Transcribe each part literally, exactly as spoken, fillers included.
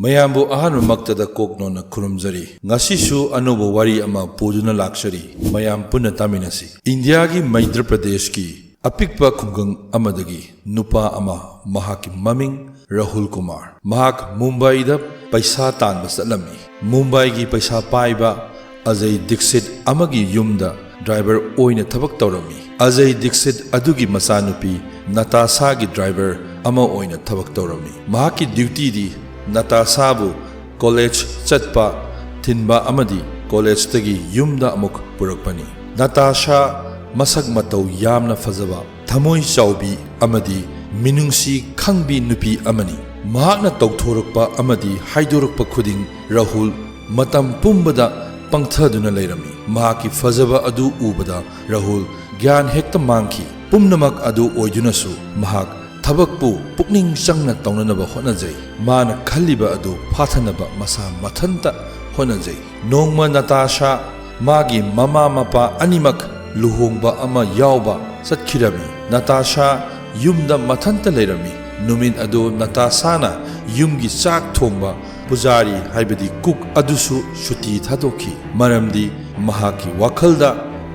ꯃꯌꯥꯝꯕꯨ ꯑꯍꯥꯟꯕꯃꯛꯇꯗ ꯀꯣꯛ ꯅꯣꯟꯅ ꯈꯨꯔꯨꯝꯖꯔꯤ꯫ ꯉꯁꯤꯁꯨ ꯑꯅꯧꯕ ꯋꯥꯔꯤ ꯑꯃ ꯄꯨꯗꯨꯅ ꯂꯥꯛꯆꯔꯤ꯫ ꯃꯌꯥꯝ ꯄꯨꯟꯅ ꯇꯥꯃꯤꯟꯅꯁꯤ꯫ ꯏꯟꯗꯤꯌꯥꯒꯤ ꯃꯩꯗ꯭ꯔ ꯄ꯭ꯔꯗꯦꯁꯀꯤ ꯑꯄꯤꯛꯄ ꯈꯨꯡꯒꯪ ꯑꯃꯗꯒꯤ ꯅꯨꯄꯥ ꯑꯃ, ꯃꯍꯥꯛꯀꯤ ꯃꯃꯤꯡ ꯔꯥꯍꯨꯜ ꯀꯨꯃꯥꯔ꯫ ꯃꯍꯥꯛ ꯃꯨꯝꯕꯥꯏꯗ ꯄꯩꯁꯥ ꯇꯥꯟꯕ ꯆꯠꯂꯝꯃꯤ꯫ ꯃꯨꯝꯕꯥꯏꯒꯤ ꯄꯩꯁꯥ ꯄꯥꯏꯕ ꯑꯖꯌ ꯗꯤꯛꯁꯤꯠ ꯑꯃꯒꯤ ꯌꯨꯝꯗ ꯗ꯭ꯔꯥꯏꯚꯔ ꯑꯣꯏꯅ ꯊꯕꯛ ꯇꯧꯔꯝꯃꯤ꯫ ꯑꯖꯌ ꯗꯤꯛꯁꯤꯠ ꯑꯗꯨꯒꯤ ꯃꯆꯥꯅꯨꯄꯤ ꯅꯇꯥꯁꯥꯒꯤ ꯗ꯭ꯔꯥꯏꯚꯔ ꯑꯃ ꯑꯣꯏꯅ ꯊꯕꯛ ꯇꯧꯔꯝꯃꯤ꯫ ꯃꯍꯥꯛꯀꯤ ꯗ꯭ꯌꯨꯇꯤꯗꯤ ꯅꯇꯥꯁꯥꯕꯨ ꯀꯣꯂꯦꯖ ꯆꯠꯄ ꯊꯤꯟꯕ ꯑꯃꯗꯤ ꯀꯣꯂꯦꯖꯇꯒꯤ ꯌꯨꯝꯗ ꯑꯃꯨꯛ ꯄꯨꯔꯛꯄꯅꯤ꯫ ꯅꯇꯥꯁꯥ ꯃꯁꯛ ꯃꯇꯧ ꯌꯥꯝꯅ ꯐꯖꯕ, ꯊꯃꯣꯏ ꯆꯥꯎꯕꯤ ꯑꯃꯗꯤ ꯃꯤꯅꯨꯡꯁꯤ ꯈꯪꯕꯤ ꯅꯨꯄꯤ ꯑꯃꯅꯤ꯫ ꯃꯍꯥꯛꯅ ꯇꯧꯊꯣꯔꯛꯄ ꯑꯃꯗꯤ ꯍꯥꯏꯗꯣꯔꯛꯄ ꯈꯨꯗꯤꯡ ꯔꯥꯍꯨꯜ ꯃꯇꯝ ꯄꯨꯝꯕꯗ ꯄꯪꯊꯗꯨꯅ ꯂꯩꯔꯝꯃꯤ꯫ ꯃꯍꯥꯛꯀꯤ ꯐꯖꯕ ꯑꯗꯨ ꯎꯕꯗ ꯔꯥꯍꯨꯜ ꯒ꯭ꯌꯥꯟ ꯍꯦꯛꯇ ꯃꯥꯡꯈꯤ꯫ ꯄꯨꯝꯅꯃꯛ ꯑꯗꯨ ꯑꯣꯏꯗꯨꯅꯁꯨ ꯃꯍꯥꯛ ꯊꯕꯛꯄꯨ ꯄꯨꯛꯅꯤꯡ ꯆꯪꯅ ꯇꯧꯅꯅꯕ ꯍꯣꯠꯅꯖꯩ꯫ ꯃꯥꯅ ꯈꯜꯂꯤꯕ ꯑꯗꯨ ꯐꯥꯊꯅꯕ ꯃꯁꯥ ꯃꯊꯟꯇ ꯍꯣꯠꯅꯖꯩ꯫ ꯅꯣꯡꯃ ꯅꯇꯥꯁꯥ ꯃꯥꯒꯤ ꯃꯃꯥ ꯃꯄꯥ ꯑꯅꯤꯃꯛ ꯂꯨꯍꯣꯡꯕ ꯑꯃ ꯌꯥꯎꯕ ꯆꯠꯈꯤꯔꯝꯃꯤ꯫ ꯅꯇꯥꯁꯥ ꯌꯨꯝꯗ ꯃꯊꯟꯇ ꯂꯩꯔꯝꯃꯤ꯫ ꯅꯨꯃꯤꯠ ꯑꯗꯨ ꯅꯇꯥꯁꯥꯅ ꯌꯨꯝꯒꯤ ꯆꯥꯛ ꯊꯣꯡꯕ ꯄꯨꯖꯥꯔꯤ, ꯍꯥꯏꯕꯗꯤ ꯀꯨꯛ ꯑꯗꯨꯁꯨ ꯁꯨꯇꯤ ꯊꯥꯗꯣꯛꯈꯤ, ꯃꯔꯝꯗꯤ ꯃꯍꯥꯛꯀꯤ ꯋꯥꯈꯜꯗ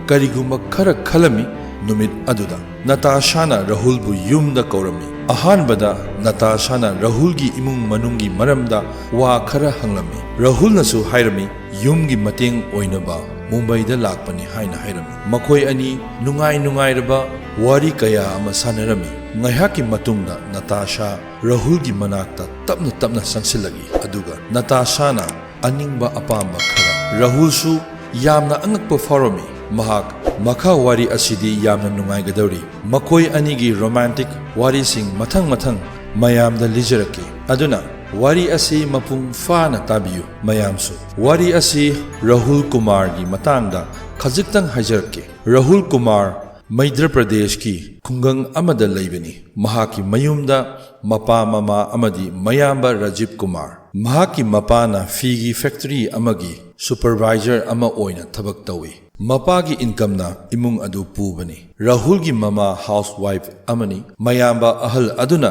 ꯀꯔꯤꯒꯨꯝꯕ ꯈꯔ ꯈꯜꯂꯝꯃꯤ꯫ ꯅꯨꯃꯤꯠ ꯑꯗꯨꯗ ꯅꯇꯥꯁꯥꯅ ꯔꯥꯍꯨꯜꯕꯨ ꯌꯨꯝꯗ ꯀꯧꯔꯝꯃꯤ꯫ ꯑꯍꯥꯟꯕꯗ ꯅꯇꯥꯁꯥꯅ ꯔꯥꯍꯨꯜꯒꯤ ꯏꯃꯨꯡ ꯃꯅꯨꯡꯒꯤ ꯃꯔꯝꯗ ꯋꯥ ꯈꯔ ꯍꯪꯂꯝꯃꯤ꯫ ꯔꯥꯍꯨꯜꯅꯁꯨ ꯍꯥꯏꯔꯝꯃꯤ, ꯌꯨꯝꯒꯤ ꯃꯇꯦꯡ ꯑꯣꯏꯅꯕ ꯃꯨꯝꯕꯥꯏꯗ ꯂꯥꯛꯄꯅꯤ ꯍꯥꯏꯅ ꯍꯥꯏꯔꯝꯃꯤ꯫ ꯃꯈꯣꯏ ꯑꯅꯤ ꯅꯨꯡꯉꯥꯏ ꯅꯨꯡꯉꯥꯏꯔꯕ ꯋꯥꯔꯤ ꯀꯌꯥ ꯑꯃ ꯁꯥꯟꯅꯔꯝꯃꯤ꯫ ꯉꯥꯏꯍꯥꯛꯀꯤ ꯃꯇꯨꯡꯗ ꯅꯇꯥꯁꯥ ꯔꯥꯍꯨꯜꯒꯤ ꯃꯅꯥꯛꯇ ꯇꯞꯅ ꯇꯞꯅ ꯆꯪꯁꯤꯜꯂꯛꯏ, ꯑꯗꯨꯒ ꯅꯇꯥꯁꯥꯅ ꯑꯅꯤꯡꯕ ꯑꯄꯥꯝꯕ ꯈꯔ꯫ ꯔꯥꯍꯨꯜꯁꯨ ꯌꯥꯝꯅ ꯑꯉꯛꯄ ꯐꯥꯎꯔꯝꯃꯤ꯫ ꯃꯍꯥꯛ ꯃꯈꯥ ꯋꯥꯔꯤ ꯑꯁꯤꯗꯤ ꯌꯥꯝꯅ ꯅꯨꯡꯉꯥꯏꯒꯗꯧꯔꯤ꯫ ꯃꯈꯣꯏ ꯑꯅꯤꯒꯤ ꯔꯣꯃꯥꯟꯇꯤꯛ ꯋꯥꯔꯤꯁꯤꯡ ꯃꯊꯪ ꯃꯊꯪ ꯃꯌꯥꯝꯗ ꯂꯤꯖꯔꯛꯀꯦ꯫ ꯑꯗꯨꯅ ꯋꯥꯔꯤ ꯑꯁꯤ ꯃꯄꯨꯡ ꯐꯥꯅ ꯇꯥꯕꯤꯌꯨ ꯃꯌꯥꯝꯁꯨ꯫ ꯋꯥꯔꯤ ꯑꯁꯤ ꯔꯥꯍꯨꯜ ꯀꯨꯃꯥꯔꯒꯤ ꯃꯇꯥꯡꯗ ꯈꯖꯤꯛꯇꯪ ꯍꯥꯏꯖꯔꯛꯀꯦ꯫ ꯔꯥꯍꯨꯜ ꯀꯨꯃꯥꯔ ꯃꯩꯗ꯭ꯔ ꯄ꯭ꯔꯗꯦꯁꯀꯤ ꯈꯨꯡꯒꯪ ꯑꯃꯗ ꯂꯩꯕꯅꯤ꯫ ꯃꯍꯥꯛꯀꯤ ꯃꯌꯨꯝꯗ ꯃꯄꯥ, ꯃꯃꯥ ꯑꯃꯗꯤ ꯃꯌꯥꯝꯕ ꯔꯥꯖꯤꯕ ꯀꯨꯃꯥꯔ꯫ ꯃꯍꯥꯛꯀꯤ ꯃꯄꯥꯅ ꯐꯤꯒꯤ ꯐꯦꯛꯇꯔꯤ ꯑꯃꯒꯤ supervisor ꯑꯃ ꯑꯣꯏꯅ ꯊꯕꯛ ꯇꯧꯏ꯫ ꯃꯄꯥꯒꯤ incomeꯅ ꯏꯃꯨꯡ ꯑꯗꯨ ꯄꯨꯕꯅꯤ꯫ ꯔꯥꯍꯨꯜꯒꯤ ꯃꯃꯥ housewife ꯑꯃꯅꯤ꯫ ꯃꯌꯥꯝꯕ ꯑꯍꯜ ꯑꯗꯨꯅ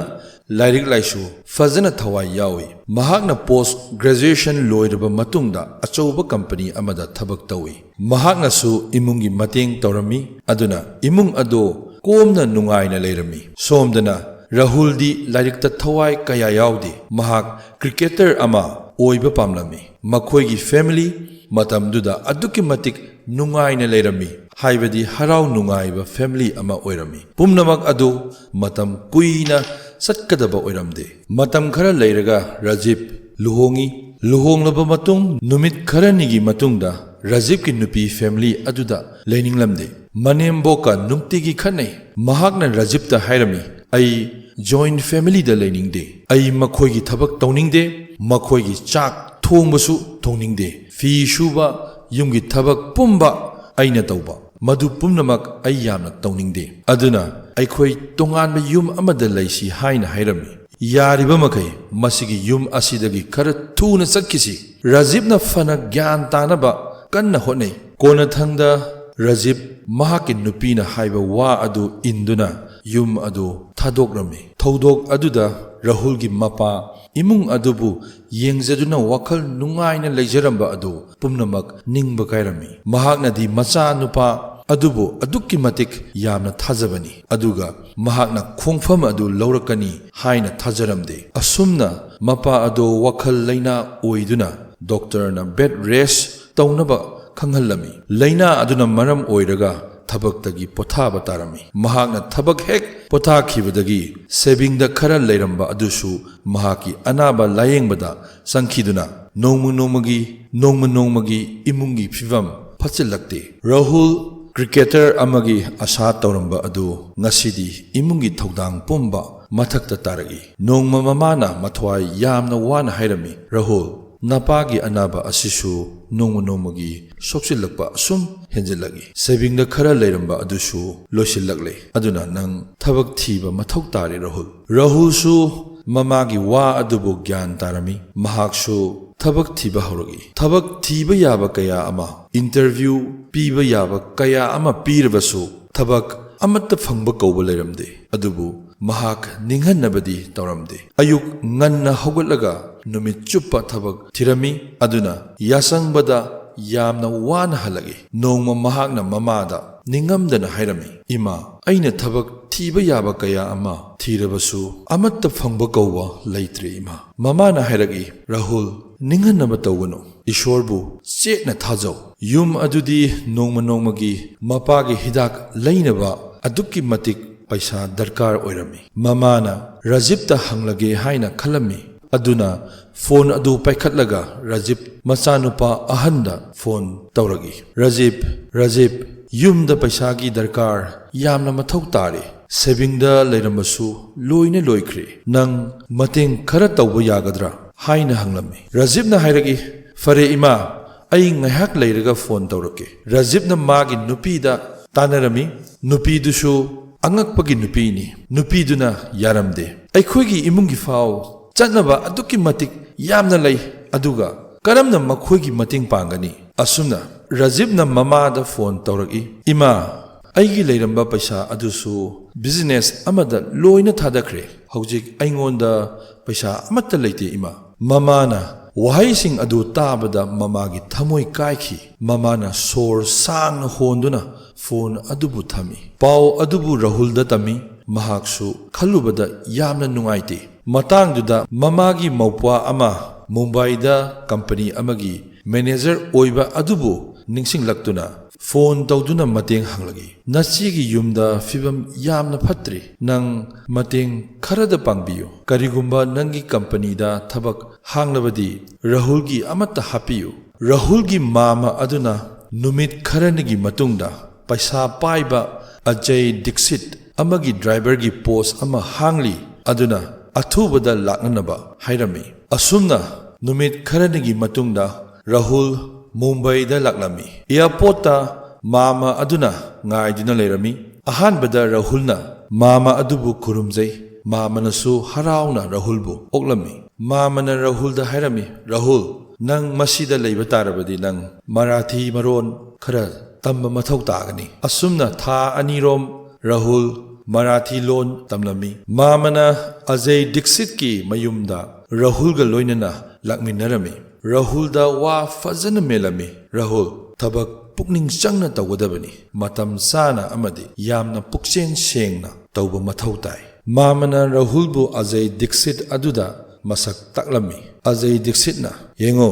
ꯂꯥꯏꯔꯤꯛ ꯂꯥꯏꯁꯨ ꯐꯖꯅ ꯊꯋꯥꯏ ꯌꯥꯎꯏ꯫ ꯃꯍꯥꯛꯅ post graduation ꯂꯣꯏꯔꯕ ꯃꯇꯨꯡꯗ ꯑꯆꯧꯕ company ꯑꯃꯗ ꯊꯕꯛ ꯇꯧꯏ꯫ ꯃꯍꯥꯛꯅꯁꯨ ꯏꯃꯨꯡꯒꯤ ꯃꯇꯦꯡ ꯇꯧꯔꯝꯃꯤ, ꯑꯗꯨꯅ ꯏꯃꯨꯡ ꯑꯗꯨ ꯀꯣꯝꯅ ꯅꯨꯡꯉꯥꯏꯅ ꯂꯩꯔꯝꯃꯤ꯫ ꯁꯣꯝꯗꯅ ꯔꯥꯍꯨꯜꯗꯤ ꯂꯥꯏꯔꯤꯛꯇ ꯊꯋꯥꯏ ꯀꯌꯥ ꯌꯥꯎꯗꯦ꯫ ꯃꯍꯥꯛ cricketer ꯑꯃ ꯑꯣꯏꯕ ꯄꯥꯝꯂꯝꯃꯤ꯫ ꯃꯈꯣꯏꯒꯤ family ꯃꯇꯝꯗꯨꯗ ꯑꯗꯨꯛꯀꯤ ꯃꯇꯤꯛ ꯅꯨꯡꯉꯥꯏꯅ ꯂꯩꯔꯝꯃꯤ, ꯍꯥꯏꯕꯗꯤ ꯍꯔꯥꯎ ꯅꯨꯡꯉꯥꯏꯕ family ꯑꯃ ꯑꯣꯏꯔꯝꯃꯤ꯫ ꯄꯨꯝꯅꯃꯛ ꯑꯗꯨ ꯃꯇꯝ ꯀꯨꯏꯅ ꯆꯠꯀꯗꯕ ꯑꯣꯏꯔꯝꯗꯦ꯫ ꯃꯇꯝ ꯈꯔ ꯂꯩꯔꯒ ꯔꯥꯖꯤꯕ ꯂꯨꯍꯣꯡꯉꯤ꯫ ꯂꯨꯍꯣꯡꯂꯕ ꯃꯇꯨꯡ ꯅꯨꯃꯤꯠ ꯈꯔꯅꯤꯒꯤ ꯃꯇꯨꯡꯗ ꯔꯥꯖꯤꯕꯀꯤ ꯅꯨꯄꯤ family ꯑꯗꯨꯗ ꯂꯩꯅꯤꯡꯂꯝꯗꯦ꯫ ꯃꯅꯦꯝꯕꯣꯛꯀ ꯅꯨꯡꯇꯤꯒꯤ ꯈꯠꯅꯩ꯫ ꯃꯍꯥꯛꯅ ꯔꯥꯖꯤꯕꯇ ꯍꯥꯏꯔꯝꯃꯤ, "ꯑꯩ joint familyꯗ ꯂꯩꯅꯤꯡꯗꯦ꯫ ꯑꯩ ꯃꯈꯣꯏꯒꯤ ꯊꯕꯛ ꯇꯧꯅꯤꯡꯗꯦ, ꯃꯈꯣꯏꯒꯤ ꯆꯥꯛ ꯊꯣꯡꯕꯁꯨ ꯊꯣꯡꯅꯤꯡꯗꯦ, ꯐꯤ ꯁꯨꯕ, ꯌꯨꯝꯒꯤ ꯊꯕꯛ ꯄꯨꯝꯕ ꯑꯩꯅ ꯇꯧꯕ, ꯃꯗꯨ ꯄꯨꯝꯅꯃꯛ ꯑꯩ ꯌꯥꯝꯅ ꯇꯧꯅꯤꯡꯗꯦ꯫ ꯑꯗꯨꯅ ꯑꯩꯈꯣꯏ ꯇꯣꯉꯥꯟꯕ ꯌꯨꯝ ꯑꯃꯗ ꯂꯩꯁꯤ" ꯍꯥꯏꯅ ꯍꯥꯏꯔꯝꯃꯤ꯫ "ꯌꯥꯔꯤꯕ ꯃꯈꯩ ꯃꯁꯤꯒꯤ ꯌꯨꯝ ꯑꯁꯤꯗꯒꯤ ꯈꯔ ꯊꯨꯅ ꯆꯠꯈꯤꯁꯤ꯫" ꯔꯥꯖꯤꯕꯅ ꯐꯅ ꯒ꯭ꯌꯥꯟ ꯇꯥꯅꯕ ꯀꯟꯅ ꯍꯣꯠꯅꯩ꯫ ꯀꯣꯟꯅꯊꯪꯗ ꯔꯥꯖꯤꯕ ꯃꯍꯥꯛꯀꯤ ꯅꯨꯄꯤꯅ ꯍꯥꯏꯕ ꯋꯥ ꯑꯗꯨ ꯏꯟꯗꯨꯅ ꯌꯨꯝ ꯑꯗꯨ ꯊꯥꯗꯣꯛꯂꯝꯃꯤ꯫ ꯊꯧꯗꯣꯛ ꯑꯗꯨꯗ ꯔꯥꯍꯨꯜꯒꯤ ꯃꯄꯥ ꯏꯃꯨꯡ ꯑꯗꯨꯕꯨ ꯌꯦꯡꯖꯗꯨꯅ ꯋꯥꯈꯜ ꯅꯨꯡꯉꯥꯏꯅ ꯂꯩꯖꯔꯝꯕ ꯑꯗꯨ ꯄꯨꯝꯅꯃꯛ ꯅꯤꯡꯕ ꯀꯥꯏꯔꯝꯃꯤ꯫ ꯃꯍꯥꯛꯅꯗꯤ ꯃꯆꯥꯅꯨꯄꯥ ꯑꯗꯨꯕꯨ ꯑꯗꯨꯛꯀꯤ ꯃꯇꯤꯛ ꯌꯥꯝꯅ ꯊꯥꯖꯕꯅꯤ, ꯑꯗꯨꯒ ꯃꯍꯥꯛꯅ ꯈꯣꯡꯐꯝ ꯑꯗꯨ ꯂꯧꯔꯛꯀꯅꯤ ꯍꯥꯏꯅ ꯊꯥꯖꯔꯝꯗꯦ꯫ ꯑꯁꯨꯝꯅ ꯃꯄꯥ ꯑꯗꯨ ꯋꯥꯈꯜ ꯂꯩꯅꯥ ꯑꯣꯏꯗꯨꯅ doctorꯅ bed rest ꯇꯧꯅꯕ ꯈꯪꯍꯜꯂꯝꯃꯤ꯫ ꯂꯩꯅꯥ ꯑꯗꯨꯅ ꯃꯔꯝ ꯑꯣꯏꯔꯒ ꯊꯕꯛꯇꯒꯤ ꯄꯣꯊꯥꯕ ꯇꯥꯔꯝꯃꯤ꯫ ꯃꯍꯥꯛꯅ ꯊꯕꯛ ꯍꯦꯛ ꯄꯣꯊꯥꯈꯤꯕꯗꯒꯤ savingꯗ ꯈꯔ ꯂꯩꯔꯝꯕ ꯑꯗꯨꯁꯨ ꯃꯍꯥꯛꯀꯤ ꯑꯅꯥꯕ ꯂꯥꯌꯦꯡꯕꯗ ꯆꯪꯈꯤꯗꯨꯅ ꯅꯣꯡꯃ ꯅꯣꯡꯃꯒꯤ, ꯅꯣꯡꯃ ꯅꯣꯡꯃꯒꯤ ꯏꯃꯨꯡꯒꯤ ꯐꯤꯕꯝ ꯐꯠꯆꯤꯜꯂꯛꯇꯦ꯫ ꯔꯥꯍꯨꯜ cricketer ꯑꯃꯒꯤ ꯑꯁꯥ ꯇꯧꯔꯝꯕ ꯑꯗꯨ ꯉꯁꯤꯗꯤ ꯏꯃꯨꯡꯒꯤ ꯊꯧꯗꯥꯡ ꯄꯨꯝꯕ ꯃꯊꯛꯇ ꯇꯥꯔꯛꯏ꯫ ꯅꯣꯡꯃ ꯃꯃꯥꯅ ꯃꯊ꯭ꯋꯥꯏ ꯌꯥꯝꯅ ꯋꯥꯅ ꯍꯥꯏꯔꯝꯃꯤ, "ꯔꯥꯍꯨꯜ, ꯅꯄꯥꯒꯤ ꯑꯅꯥꯕ ꯑꯁꯤꯁꯨ ꯅꯣꯡꯃ ꯅꯣꯡꯃꯒꯤ ꯁꯣꯛꯆꯤꯜꯂꯛꯄ ꯑꯁꯨꯝ ꯍꯦꯟꯖꯤꯜꯂꯛꯏ꯫ Savingꯗ ꯈꯔ ꯂꯩꯔꯝꯕ ꯑꯗꯨꯁꯨ ꯂꯣꯏꯁꯤꯜꯂꯛꯂꯦ꯫ ꯑꯗꯨꯅ ꯅꯪ ꯊꯕꯛ ꯊꯤꯕ ꯃꯊꯧ ꯇꯥꯔꯦ, ꯔꯥꯍꯨꯜ꯫" ꯔꯥꯍꯨꯜꯁꯨ ꯃꯃꯥꯒꯤ ꯋꯥ ꯑꯗꯨꯕꯨ ꯒ꯭ꯌꯥꯟ ꯇꯥꯔꯝꯃꯤ꯫ ꯃꯍꯥꯛꯁꯨ ꯊꯕꯛ ꯊꯤꯕ ꯍꯧꯔꯛꯏ꯫ ꯊꯕꯛ ꯊꯤꯕ ꯌꯥꯕ ꯀꯌꯥ ꯑꯃ, interview ꯄꯤꯕ ꯌꯥꯕ ꯀꯌꯥ ꯑꯃ ꯄꯤꯔꯕꯁꯨ ꯊꯕꯛ ꯑꯃꯠꯇ ꯐꯪꯕ ꯀꯧꯕ ꯂꯩꯔꯝꯗꯦ꯫ ꯑꯗꯨꯕꯨ ꯃꯍꯥꯛ ꯅꯤꯡꯍꯟꯅꯕꯗꯤ ꯇꯧꯔꯝꯗꯦ꯫ ꯑꯌꯨꯛ ꯉꯟꯅ ꯍꯧꯒꯠꯂꯒ ꯅꯨꯃꯤꯠ ꯆꯨꯞꯄ ꯊꯕꯛ ꯊꯤꯔꯝꯃꯤ꯫ ꯑꯗꯨꯅ ꯌꯥꯁꯪꯕꯗ ꯌꯥꯝꯅ ꯋꯥꯅ ꯍꯜꯂꯛꯏ꯫ ꯅꯣꯡꯃ ꯃꯍꯥꯛꯅ ꯃꯃꯥꯗ ꯅꯤꯡꯉꯝꯗꯅ ꯍꯥꯏꯔꯝꯃꯤ, "ꯏꯃꯥ, ꯑꯩꯅ ꯊꯕꯛ ꯊꯤꯕ ꯌꯥꯕ ꯀꯌꯥ ꯑꯃ ꯊꯤꯔꯕꯁꯨ ꯑꯃꯠꯇ ꯐꯪꯕ ꯀꯧꯕ ꯂꯩꯇ꯭ꯔꯦ, ꯏꯃꯥ꯫" ꯃꯃꯥꯅ ꯍꯥꯏꯔꯛꯏ, "ꯔꯥꯍꯨꯜ, ꯅꯤꯡꯍꯟꯅꯕ ꯇꯧꯒꯅꯨ꯫ ꯏꯁꯣꯔꯕꯨ ꯆꯦꯠꯅ ꯊꯥꯖꯧ꯫" ꯌꯨꯝ ꯑꯗꯨꯗꯤ ꯅꯣꯡꯃ ꯅꯣꯡꯃꯒꯤ ꯃꯄꯥꯒꯤ ꯍꯤꯗꯥꯛ ꯂꯩꯅꯕ ꯑꯗꯨꯛꯀꯤ ꯃꯇꯤꯛ ꯄꯩꯁꯥ ꯗꯔꯀꯥꯔ ꯑꯣꯏꯔꯝꯃꯤ꯫ ꯃꯃꯥꯅ ꯔꯥꯖꯤꯞꯇ ꯍꯪꯂꯒꯦ ꯍꯥꯏꯅ ꯈꯜꯂꯝꯃꯤ꯫ ꯑꯗꯨꯅ ꯐꯣꯟ ꯑꯗꯨ ꯄꯥꯏꯈꯠꯂꯒ ꯔꯥꯖꯤꯞ ꯃꯆꯥꯅꯨꯄꯥ ꯑꯍꯟꯗ ꯐꯣꯟ ꯇꯧꯔꯛꯏ꯫ "ꯔꯥꯖꯤꯞ, ꯔꯥꯖꯤꯞ, ꯌꯨꯝꯗ ꯄꯩꯁꯥꯒꯤ ꯗꯔꯀꯥꯔ ꯌꯥꯝꯅ ꯃꯊꯧ ꯇꯥꯔꯦ꯫ ꯁꯦꯚꯤꯡꯗ ꯂꯩꯔꯝꯕꯁꯨ ꯂꯣꯏꯅ ꯂꯣꯏꯈ꯭ꯔꯦ꯫ ꯅꯪ ꯃꯇꯦꯡ ꯈꯔ ꯇꯧꯕ ꯌꯥꯒꯗ꯭ꯔꯥ?" ꯍꯥꯏꯅ ꯍꯪꯂꯝꯃꯤ꯫ ꯔꯥꯖꯤꯞꯅ ꯍꯥꯏꯔꯛꯏ, "ꯐꯔꯦ ꯏꯃꯥ, ꯑꯩ ꯉꯥꯏꯍꯥꯛ ꯂꯩꯔꯒ ꯐꯣꯟ ꯇꯧꯔꯛꯀꯦ꯫" ꯔꯥꯖꯤꯞꯅ ꯃꯥꯒꯤ ꯅꯨꯄꯤꯗ ꯇꯥꯟꯅꯔꯝꯃꯤ꯫ ꯅꯨꯄꯤꯗꯨꯁꯨ ꯑꯉꯛꯄꯒꯤ ꯅꯨꯄꯤꯅꯤ꯫ ꯅꯨꯄꯤꯗꯨꯅ ꯌꯥꯔꯝꯗꯦ꯫ "ꯑꯩꯈꯣꯏꯒꯤ ꯏꯃꯨꯡꯒꯤ ꯐꯥꯎ ꯆꯠꯅꯕ ꯑꯗꯨꯛꯀꯤ ꯃꯇꯤꯛ ꯌꯥꯝꯅ ꯂꯩ, ꯑꯗꯨꯒ ꯀꯔꯝꯅ ꯃꯈꯣꯏꯒꯤ ꯃꯇꯦꯡ ꯄꯥꯡꯒꯅꯤ?" ꯑꯁꯨꯝꯅ ꯔꯥꯖꯤꯞꯅ ꯃꯃꯥꯗ ꯐꯣꯟ ꯇꯧꯔꯛꯏ, "ꯏꯃꯥ, ꯑꯩꯒꯤ ꯂꯩꯔꯝꯕ ꯄꯩꯁꯥ ꯑꯗꯨꯁꯨ ꯕꯤꯖꯤꯅꯦꯁ ꯑꯃꯗ ꯂꯣꯏꯅ ꯊꯥꯗꯈ꯭ꯔꯦ꯫ ꯍꯧꯖꯤꯛ ꯑꯩꯉꯣꯟꯗ ꯄꯩꯁꯥ ꯑꯃꯠꯇ ꯂꯩꯇꯦ, ꯏꯃꯥ꯫" ꯃꯃꯥꯅ ꯋꯥꯍꯩꯁꯤꯡ ꯑꯗꯨ ꯇꯥꯕꯗ ꯃꯃꯥꯒꯤ ꯊꯃꯣꯏ ꯀꯥꯏꯈꯤ꯫ ꯃꯃꯥꯅ ꯁꯣꯔ ꯁꯥꯡꯅ ꯍꯣꯟꯗꯨꯅ ꯐꯣꯟ ꯑꯗꯨꯕꯨ ꯊꯝꯃꯤ꯫ ꯄꯥꯎ ꯑꯗꯨꯕꯨ ꯔꯥꯍꯨꯜꯗ ꯇꯝꯃꯤ꯫ ꯃꯍꯥꯛꯁꯨ ꯈꯜꯂꯨꯕꯗ ꯌꯥꯝꯅ ꯅꯨꯡꯉꯥꯏꯇꯦ꯫ ꯃꯇꯥꯡꯗꯨꯗ ꯃꯃꯥꯒꯤ ꯃꯧꯄ꯭ꯋꯥ ꯑꯃ ꯃꯨꯝꯕꯥꯏꯗ ꯀꯝꯄꯅꯤ ꯑꯃꯒꯤ ꯃꯦꯅꯦꯖꯔ ꯑꯣꯏꯕ ꯑꯗꯨꯕꯨ ꯅꯤꯡꯁꯤꯡꯂꯛꯇꯨꯅ ꯐꯣꯟ ꯇꯧꯗꯨꯅ ꯃꯇꯦꯡ ꯍꯪꯂꯛꯏ꯫ "ꯅꯆꯦꯒꯤ ꯌꯨꯝꯗ ꯐꯤꯕꯝ ꯌꯥꯝꯅ ꯐꯠꯇ꯭ꯔꯤ꯫ ꯅꯪ ꯃꯇꯦꯡ ꯈꯔꯗ ꯄꯥꯡꯕꯤꯌꯨ꯫ ꯀꯔꯤꯒꯨꯝꯕ ꯅꯪꯒꯤ ꯀꯝꯄꯅꯤꯗ ꯊꯕꯛ ꯍꯥꯡꯂꯕꯗꯤ ꯔꯥꯍꯨꯜꯒꯤ ꯑꯃꯠꯇ ꯍꯥꯞꯄꯤꯌꯨ꯫" ꯔꯥꯍꯨꯜꯒꯤ ꯃꯥꯃ ꯑꯗꯨꯅ ꯅꯨꯃꯤꯠ ꯈꯔꯅꯤꯒꯤ ꯃꯇꯨꯡꯗ ꯄꯩꯁꯥ ꯄꯥꯏꯕ ꯑꯖꯌ ꯗꯤꯛꯁꯤꯠ ꯑꯃꯒꯤ ꯗ꯭ꯔꯥꯏꯚꯔꯒꯤ ꯄꯣꯁ ꯑꯃ ꯍꯥꯡꯂꯤ, ꯑꯗꯨꯅ ꯑꯊꯨꯕꯗ ꯂꯥꯛꯅꯅꯕ ꯍꯥꯏꯔꯝꯃꯤ꯫ ꯑꯁꯨꯝꯅ ꯅꯨꯃꯤꯠ ꯈꯔꯅꯤꯒꯤ ꯃꯇꯨꯡꯗ ꯔꯥꯍꯨꯜ ꯃꯨꯝꯕꯥꯏꯗ ꯂꯥꯛꯂꯝꯃꯤ꯫ ꯑꯦꯌꯥꯔꯄꯣꯔꯠꯇ ꯃꯥꯃ ꯑꯗꯨꯅ ꯉꯥꯏꯗꯨꯅ ꯂꯩꯔꯝꯃꯤ꯫ ꯑꯍꯥꯟꯕꯗ ꯔꯥꯍꯨꯜꯅ ꯃꯥꯃ ꯑꯗꯨꯕꯨ ꯈꯨꯔꯨꯝꯖꯩ꯫ ꯃꯥꯃꯅꯁꯨ ꯍꯔꯥꯎꯅ ꯔꯥꯍꯨꯜꯕꯨ ꯑꯣꯛꯂꯝꯃꯤ꯫ ꯃꯥꯃꯅ ꯔꯥꯍꯨꯜꯗ ꯍꯥꯏꯔꯝꯃꯤ, "ꯔꯥꯍꯨꯜ, ꯅꯪ ꯃꯁꯤꯗ ꯂꯩꯕ ꯇꯥꯔꯕꯗꯤ ꯅꯪ ꯃꯔꯥꯊꯤ ꯃꯔꯣꯟ ꯈꯔ ꯇꯝꯕ ꯃꯊꯧ ꯇꯥꯒꯅꯤ꯫" ꯑꯁꯨꯝꯅ ꯊꯥ ꯑꯅꯤꯔꯣꯝ ꯔꯥꯍꯨꯜ ꯃꯔꯥꯊꯤ ꯂꯣꯟ ꯇꯝꯂꯝꯃꯤ꯫ ꯃꯥꯃꯅ ꯑꯖꯌ ꯗꯤꯛꯁꯤꯠꯀꯤ ꯃꯌꯨꯝꯗ ꯔꯥꯍꯨꯜꯒ ꯂꯣꯏꯅꯅ ꯂꯥꯛꯃꯤꯟꯅꯔꯝꯃꯤ꯫ ꯔꯥꯍꯨꯜꯗ ꯋꯥ ꯐꯖꯅ ꯃꯦꯜꯂꯝꯃꯤ꯫ "ꯔꯥꯍꯨꯜ, ꯊꯕꯛ ꯄꯨꯛꯅꯤꯡ ꯆꯪꯅ ꯇꯧꯒꯗꯕꯅꯤ꯫ ꯃꯇꯝ ꯆꯥꯅ ꯑꯃꯗꯤ ꯌꯥꯝꯅ ꯄꯨꯛꯆꯦꯜ ꯁꯦꯡꯅ ꯇꯧꯕ ꯃꯊꯧ ꯇꯥꯏ꯫" ꯃꯥꯃꯅ ꯔꯥꯍꯨꯜꯕꯨ ꯑꯖꯌ ꯗꯤꯛꯁꯤꯠ ꯑꯗꯨꯗ ꯃꯁꯛ ꯇꯥꯛꯂꯝꯃꯤ꯫ ꯑꯖꯌ ꯗꯤꯛꯁꯤꯠꯅ, "ꯌꯦꯡꯉꯨ,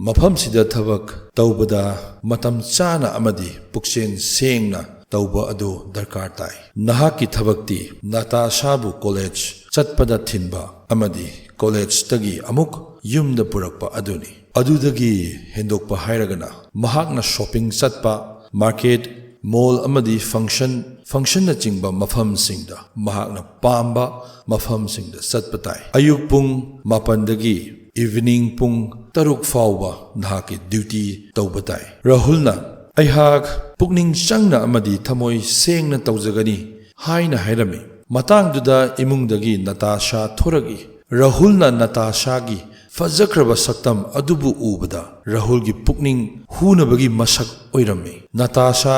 ꯃꯐꯝꯁꯤꯗ ꯊꯕꯛ ꯇꯧꯕꯗ ꯃꯇꯝ ꯆꯥꯅ ꯑꯃꯗꯤ ꯄꯨꯛꯆꯦꯜ ꯁꯦꯡꯅ ꯇꯧꯕ ꯑꯗꯨ ꯗꯔꯀꯥꯔ ꯇꯥꯏ꯫ ꯅꯍꯥꯛꯀꯤ ꯊꯕꯛꯇꯤ ꯅꯥꯇꯥꯁꯥꯕꯨ ꯀꯣꯂꯦꯖ ꯆꯠꯄꯗ ꯊꯤꯟꯕ ꯑꯃꯗꯤ ꯀꯣꯂꯦꯖꯇꯒꯤ ꯑꯃꯨꯛ ꯌꯨꯝꯗ ꯄꯨꯔꯛꯄ ꯑꯗꯨꯅꯤ꯫ ꯑꯗꯨꯗꯒꯤ ꯍꯦꯟꯗꯣꯛꯄ ꯍꯥꯏꯔꯒꯅ ꯃꯍꯥꯛꯅ ꯁꯣꯄꯤꯡ ꯆꯠꯄ, ꯃꯥꯔꯀꯦꯠ, ꯃꯣꯜ ꯑꯃꯗꯤ ꯐꯪꯁꯟ, ꯐꯪꯁꯟꯅꯆꯤꯡꯕ ꯃꯐꯝꯁꯤꯡꯗ ꯃꯍꯥꯛꯅ ꯄꯥꯝꯕ ꯃꯐꯝꯁꯤꯡꯗ ꯆꯠꯄ ꯇꯥꯏ꯫ ꯑꯌꯨꯛ ꯄꯨꯡ ꯃꯥꯄꯟꯗꯒꯤ ꯏꯚꯤꯅꯤꯡ ꯄꯨꯡ ꯇꯔꯨꯛ ꯐꯥꯎꯕ ꯅꯍꯥꯛꯀꯤ ꯗ꯭ꯌꯨꯇꯤ ꯇꯧꯕ ꯇꯥꯏ꯫" ꯔꯥꯍꯨꯜꯅ, "ꯑꯩꯍꯥꯛ ꯄꯨꯛꯅꯤꯡ ꯆꯪꯅ ꯑꯃꯗꯤ ꯊꯃꯣꯏ ꯁꯦꯡꯅ ꯇꯧꯖꯒꯅꯤ" ꯍꯥꯏꯅ ꯍꯥꯏꯔꯝꯃꯤ꯫ ꯃꯇꯥꯡꯗꯨꯗ ꯏꯃꯨꯡꯗꯒꯤ ꯅꯥꯇꯥꯁꯥ ꯊꯣꯔꯛꯏ꯫ ꯔꯥꯍꯨꯜꯅ ꯅꯥꯇꯥꯁꯥꯒꯤ ꯐꯖꯈ꯭ꯔꯕ ꯁꯛꯇꯝ ꯑꯗꯨꯕꯨ ꯎꯕꯗ ꯔꯥꯍꯨꯜꯒꯤ ꯄꯨꯛꯅꯤꯡ ꯍꯨꯅꯕꯒꯤ ꯃꯁꯛ ꯑꯣꯏꯔꯝꯃꯤ꯫ ꯅꯥꯇꯥꯁꯥ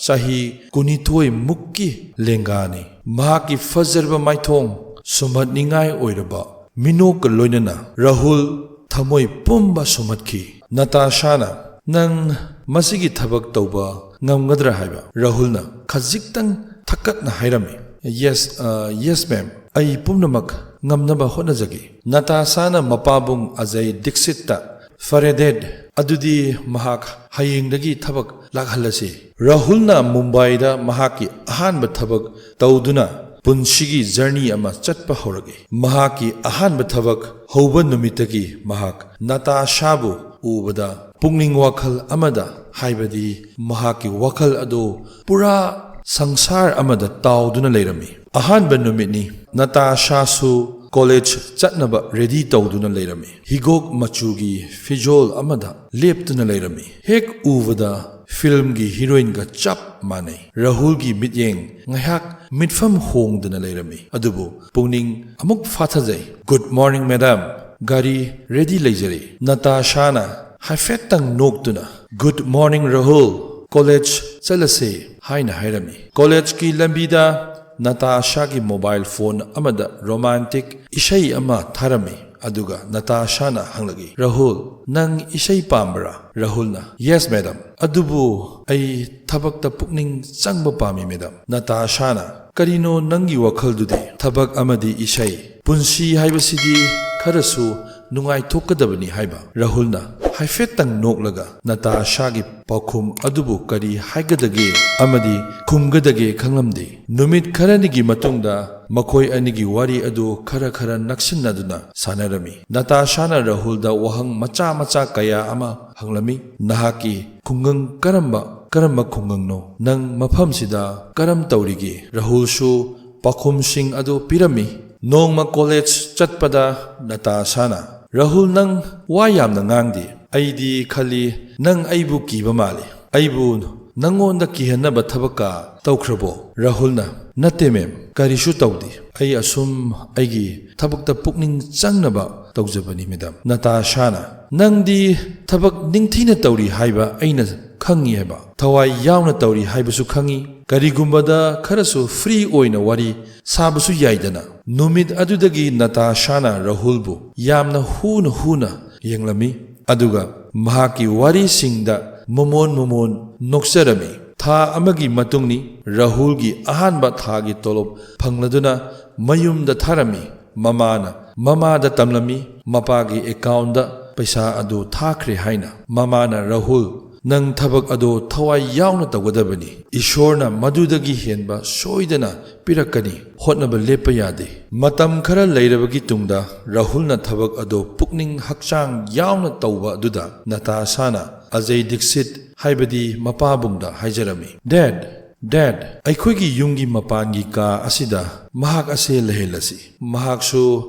ꯆꯍꯤ ꯀꯨꯟꯅꯤꯊꯣꯏ ꯃꯨꯛꯀꯤ ꯂꯦꯡꯒꯥꯅꯤ꯫ ꯃꯍꯥꯛꯀꯤ ꯐꯖꯔꯕ ꯃꯥꯏꯊꯣꯡ, ꯁꯨꯝꯍꯠꯅꯤꯡꯉꯥꯏ ꯑꯣꯏꯔꯕ ꯃꯤꯅꯣꯛꯀ ꯂꯣꯏꯅꯅ ꯔꯥꯍꯨꯜ ꯊꯃꯣꯏ ꯄꯨꯝꯕ ꯁꯨꯝꯍꯠꯈꯤ꯫ ꯅꯥꯇꯥꯁꯥꯅ, "ꯅꯪ ꯃꯁꯤꯒꯤ ꯊꯕꯛ ꯇꯧꯕ ꯉꯝꯒꯗ꯭ꯔꯥ?" ꯍꯥꯏꯕ꯫ ꯔꯥꯍꯨꯜꯅ ꯈꯖꯤꯛꯇꯪ ꯊꯛꯀꯠꯅ ꯍꯥꯏꯔꯝꯃꯤ, "Yes, ꯑ, yes, ma'am꯫ ꯑꯩ ꯄꯨꯝꯅꯃꯛ ꯉꯝꯅꯕ ꯍꯣꯠꯅꯖꯒꯦ꯫" ꯅꯥꯇꯥꯁꯥꯅ ꯃꯄꯥꯕꯨꯡ ꯑꯖꯌ ꯗꯤꯛꯁꯤꯠꯇ, "ꯐꯔꯦ, ꯗꯦꯗ, ꯑꯗꯨꯗꯤ ꯃꯍꯥꯛ ꯍꯌꯦꯡꯗꯒꯤ ꯊꯕꯛ ꯂꯥꯛꯍꯜꯂꯁꯤ꯫" ꯔꯥꯍꯨꯜꯅ ꯃꯨꯝꯕꯥꯏꯗ ꯃꯍꯥꯛꯀꯤ ꯑꯍꯥꯟꯕ ꯊꯕꯛ ꯇꯧꯗꯨꯅ ꯄꯨꯟꯁꯤꯒꯤ ꯖꯔꯅꯤ ꯑꯃ ꯆꯠꯄ ꯍꯧꯔꯛꯏ꯫ ꯃꯍꯥꯛꯀꯤ ꯑꯍꯥꯟꯕ ꯊꯕꯛ ꯍꯧꯕ ꯅꯨꯃꯤꯠꯇꯒꯤ ꯃꯍꯥꯛ ꯅꯥꯇꯥꯁꯥꯕꯨ ꯎꯕꯗ ꯄꯨꯛꯅꯤꯡ ꯋꯥꯈꯜ ꯑꯃꯗ, ꯍꯥꯏꯕꯗꯤ ꯃꯍꯥꯛꯀꯤ ꯋꯥꯈꯜ ꯑꯗꯨ ꯄꯨꯔꯥ ꯁꯪꯁꯥꯔ ꯑꯃꯗ ꯇꯥꯎꯗꯨꯅ ꯂꯩꯔꯝꯃꯤ꯫ ꯑꯍꯥꯟꯕ ꯅꯨꯃꯤꯠꯅꯤ꯫ ꯅꯥꯇꯥꯁꯥꯁꯨ ꯀꯣꯂꯦꯖ ꯆꯠꯅꯕ ꯔꯦꯗꯤ ꯇꯧꯗꯨꯅ ꯂꯩꯔꯝꯃꯤ꯫ ꯍꯤꯒꯣꯛ ꯃꯆꯨꯒꯤ ꯐꯤꯖꯣꯜ ꯑꯃꯗ ꯂꯦꯞꯇꯨꯅ ꯂꯩꯔꯝꯃꯤ꯫ ꯍꯦꯛ ꯎꯕꯗ ꯐꯤꯜꯝꯒꯤ ꯍꯤꯔꯣꯏꯟꯒ ꯆꯞ ꯃꯥꯟꯅꯩ꯫ ꯔꯥꯍꯨꯜꯒꯤ ꯃꯤꯠꯌꯦꯡ ꯉꯥꯏꯍꯥꯛ ꯃꯤꯠꯐꯝ ꯍꯣꯡꯗꯅ ꯂꯩꯔꯝꯃꯤ, ꯑꯗꯨꯕꯨ ꯄꯨꯛꯅꯤꯡ ꯑꯃꯨꯛ ꯐꯥꯊꯖꯩ꯫ "Good morning, madam꯫ ꯒꯥꯔꯤ ꯔꯦꯗꯤ ꯂꯩꯖꯔꯦ꯫ ꯅꯇꯥꯁꯥꯅ ꯍꯥꯏꯐꯦꯠꯇꯪ ꯅꯣꯛꯇꯨꯅ, "Good morning, ꯔꯥꯍꯨꯜ꯫ ꯀꯣꯂꯦꯖ ꯆꯠꯂꯁꯦ," ꯍꯥꯏꯅ ꯍꯥꯏꯔꯝꯃꯤ꯫ ꯀꯣꯂꯦꯖꯀꯤ ꯂꯝꯕꯤꯗ ꯅꯇꯥꯁꯥꯒꯤ ꯃꯣꯕꯥꯏꯜ ꯐꯣꯟ ꯑꯃꯗ ꯔꯣꯃꯥꯟꯇꯤꯛ ꯏꯁꯩ ꯑꯃ ꯊꯥꯔꯝꯃꯤ꯫ ꯑꯗꯨꯒ ꯅꯇꯥꯁꯥꯅ ꯍꯪꯂꯛꯏ, "ꯔꯥꯍꯨꯜ, ꯅꯪ ꯏꯁꯩ ꯄꯥꯝꯕ꯭ꯔꯥ?" ꯔꯥꯍꯨꯜꯅ, "Yes, madam꯫ ꯑꯗꯨꯕꯨ ꯑꯩ ꯊꯕꯛꯇ ꯄꯨꯛꯅꯤꯡ ꯆꯪꯕ ꯄꯥꯝꯃꯤ, madam꯫" ꯅꯇꯥꯁꯥꯅ, "ꯀꯔꯤꯅꯣ ꯅꯪꯒꯤ ꯋꯥꯈꯜꯗꯨꯗꯤ? ꯊꯕꯛ ꯑꯃꯗꯤ ꯏꯁꯩ, ꯄꯨꯟꯁꯤ ꯍꯥꯏꯕꯁꯤꯗꯤ ꯈꯔꯁꯨ ꯅꯨꯡꯉꯥꯏꯊꯣꯛꯀꯗꯕꯅꯤ" ꯍꯥꯏꯕ꯫ ꯔꯥꯍꯨꯜꯅ ꯍꯥꯏꯐꯦꯠꯇꯪ ꯅꯣꯛꯂꯒ ꯅꯇꯥꯁꯥꯒꯤ ꯄꯥꯎꯈꯨꯝ ꯑꯗꯨꯕꯨ ꯀꯔꯤ ꯍꯥꯏꯒꯗꯒꯦ ꯑꯃꯗꯤ ꯈꯨꯝꯒꯗꯒꯦ ꯈꯪꯂꯝꯗꯦ꯫ ꯅꯨꯃꯤꯠ ꯈꯔꯅꯤꯒꯤ ꯃꯇꯨꯡꯗ ꯃꯈꯣꯏ ꯑꯅꯤꯒꯤ ꯋꯥꯔꯤ ꯑꯗꯨ ꯈꯔ ꯈꯔ ꯅꯛꯁꯤꯟꯅꯗꯨꯅ ꯁꯥꯟꯅꯔꯝꯃꯤ꯫ ꯅꯇꯥꯁꯥꯅ ꯔꯥꯍꯨꯜꯗ ꯋꯥꯍꯪ ꯃꯆꯥ ꯃꯆꯥ ꯀꯌꯥ ꯑꯃ ꯍꯪꯂꯝꯃꯤ꯫ "ꯅꯍꯥꯛꯀꯤ ꯈꯨꯡꯒꯪ ꯀꯔꯝꯕ, ꯀꯔꯝꯕ ꯈꯨꯡꯒꯪꯅꯣ? ꯅꯪ ꯃꯐꯝꯁꯤꯗ ꯀꯔꯝ ꯇꯧꯔꯤꯒꯦ?" ꯔꯥꯍꯨꯜꯁꯨ ꯄꯥꯎꯈꯨꯝꯁꯤꯡ ꯑꯗꯨ ꯄꯤꯔꯝꯃꯤ꯫ ꯅꯣꯡꯃ ꯀꯣꯂꯦꯖ ꯆꯠꯄꯗ ꯅꯇꯥꯁꯥꯅ, "ꯔꯥꯍꯨꯜ, ꯅꯪ ꯋꯥ ꯌꯥꯝꯅ ꯉꯥꯡꯗꯦ꯫ ꯑꯩꯗꯤ ꯈꯜꯂꯤ ꯅꯪ ꯑꯩꯕꯨ ꯀꯤꯕ ꯃꯥꯜꯂꯤ꯫ ꯑꯩꯕꯨ ꯅꯪꯉꯣꯟꯗ ꯀꯤꯍꯟꯅꯕ ꯊꯕꯛꯀ ꯇꯧꯈ꯭ꯔꯕꯣ?" ꯔꯥꯍꯨꯜꯅ, "ꯅꯠꯇꯦ ꯃꯦꯝ, ꯀꯔꯤꯁꯨ ꯇꯧꯗꯦ꯫ ꯑꯩ ꯑꯁꯨꯝ ꯑꯩꯒꯤ ꯊꯕꯛꯇ ꯄꯨꯛꯅꯤꯡ ꯆꯪꯅꯕ ꯇꯧꯖꯕꯅꯤ ꯃꯦꯗꯥꯝ꯫" ꯅꯇꯥꯁꯥꯅ, "ꯅꯪꯗꯤ ꯊꯕꯛ ꯅꯤꯡꯊꯤꯅ ꯇꯧꯔꯤ ꯍꯥꯏꯕ ꯑꯩꯅ ꯈꯪꯉꯤ ꯍꯥꯏꯕ, ꯊꯋꯥꯏ ꯌꯥꯎꯅ ꯇꯧꯔꯤ ꯍꯥꯏꯕꯁꯨ ꯈꯪꯉꯤ꯫ ꯀꯔꯤꯒꯨꯝꯕꯗ ꯈꯔꯁꯨ ꯐ꯭ꯔꯤ ꯑꯣꯏꯅ ꯋꯥꯔꯤ ꯁꯥꯕꯁꯨ ꯌꯥꯏꯗꯅ?" ꯅꯨꯃꯤꯠ ꯑꯗꯨꯗꯒꯤ ꯅꯇꯥꯁꯥꯅ ꯔꯥꯍꯨꯜꯕꯨ ꯌꯥꯝꯅ ꯍꯨꯅ ꯍꯨꯅ ꯌꯦꯡꯂꯝꯃꯤ꯫ ꯑꯗꯨꯒ ꯃꯍꯥꯛꯀꯤ ꯋꯥꯔꯤꯁꯤꯡꯗ ꯃꯃꯣꯟ ꯃꯃꯣꯟ ꯅꯣꯛꯆꯔꯝꯃꯤ꯫ ꯊꯥ ꯑꯃꯒꯤ ꯃꯇꯨꯡꯅꯤ꯫ ꯔꯥꯍꯨꯜꯒꯤ ꯑꯍꯥꯟꯕ ꯊꯥꯒꯤ ꯇꯣꯂꯣꯞ ꯐꯪꯂꯗꯨꯅ ꯃꯌꯨꯝꯗ ꯊꯥꯔꯝꯃꯤ꯫ ꯃꯃꯥꯅ ꯃꯃꯥꯗ ꯇꯝꯂꯝꯃꯤ, ꯃꯄꯥꯒꯤ ꯑꯦꯀꯥꯎꯟꯗ ꯄꯩꯁꯥ ꯑꯗꯨ ꯊꯥꯈ꯭ꯔꯦ ꯍꯥꯏꯅ꯫ ꯃꯃꯥꯅ, "ꯔꯥꯍꯨꯜ, ꯅꯪ ꯊꯕꯛ ꯑꯗꯨ ꯊꯋꯥꯏ ꯌꯥꯎꯅ ꯇꯧꯒꯗꯕꯅꯤ꯫ ꯏꯁꯣꯔꯅ ꯃꯗꯨꯗꯒꯤ ꯍꯦꯟꯕ ꯁꯣꯏꯗꯅ ꯄꯤꯔꯛꯀꯅꯤ꯫ ꯍꯣꯠꯅꯕ ꯂꯦꯞꯄ ꯌꯥꯗꯦ꯫" ꯃꯇꯝ ꯈꯔ ꯂꯩꯔꯕꯒꯤ ꯇꯨꯡꯗ ꯔꯥꯍꯨꯜꯅ ꯊꯕꯛ ꯑꯗꯨ ꯄꯨꯛꯅꯤꯡ ꯍꯛꯆꯥꯡ ꯌꯥꯎꯅ ꯇꯧꯕ ꯑꯗꯨꯗ ꯅꯇꯥꯁꯥꯅ ꯑꯖꯌ ꯗꯤꯛꯁꯤꯠ, ꯍꯥꯏꯕꯗꯤ ꯃꯄꯥꯕꯨꯡꯗ ꯍꯥꯏꯖꯔꯝꯃꯤ, "Dad, Dad, ꯑꯩꯈꯣꯏꯒꯤ ꯌꯨꯝꯒꯤ ꯃꯄꯥꯟꯒꯤ ꯀꯥ ꯑꯁꯤꯗ ꯃꯍꯥꯛ ꯑꯁꯦ ꯂꯩꯍꯜꯂꯁꯤ꯫ ꯃꯍꯥꯛꯁꯨ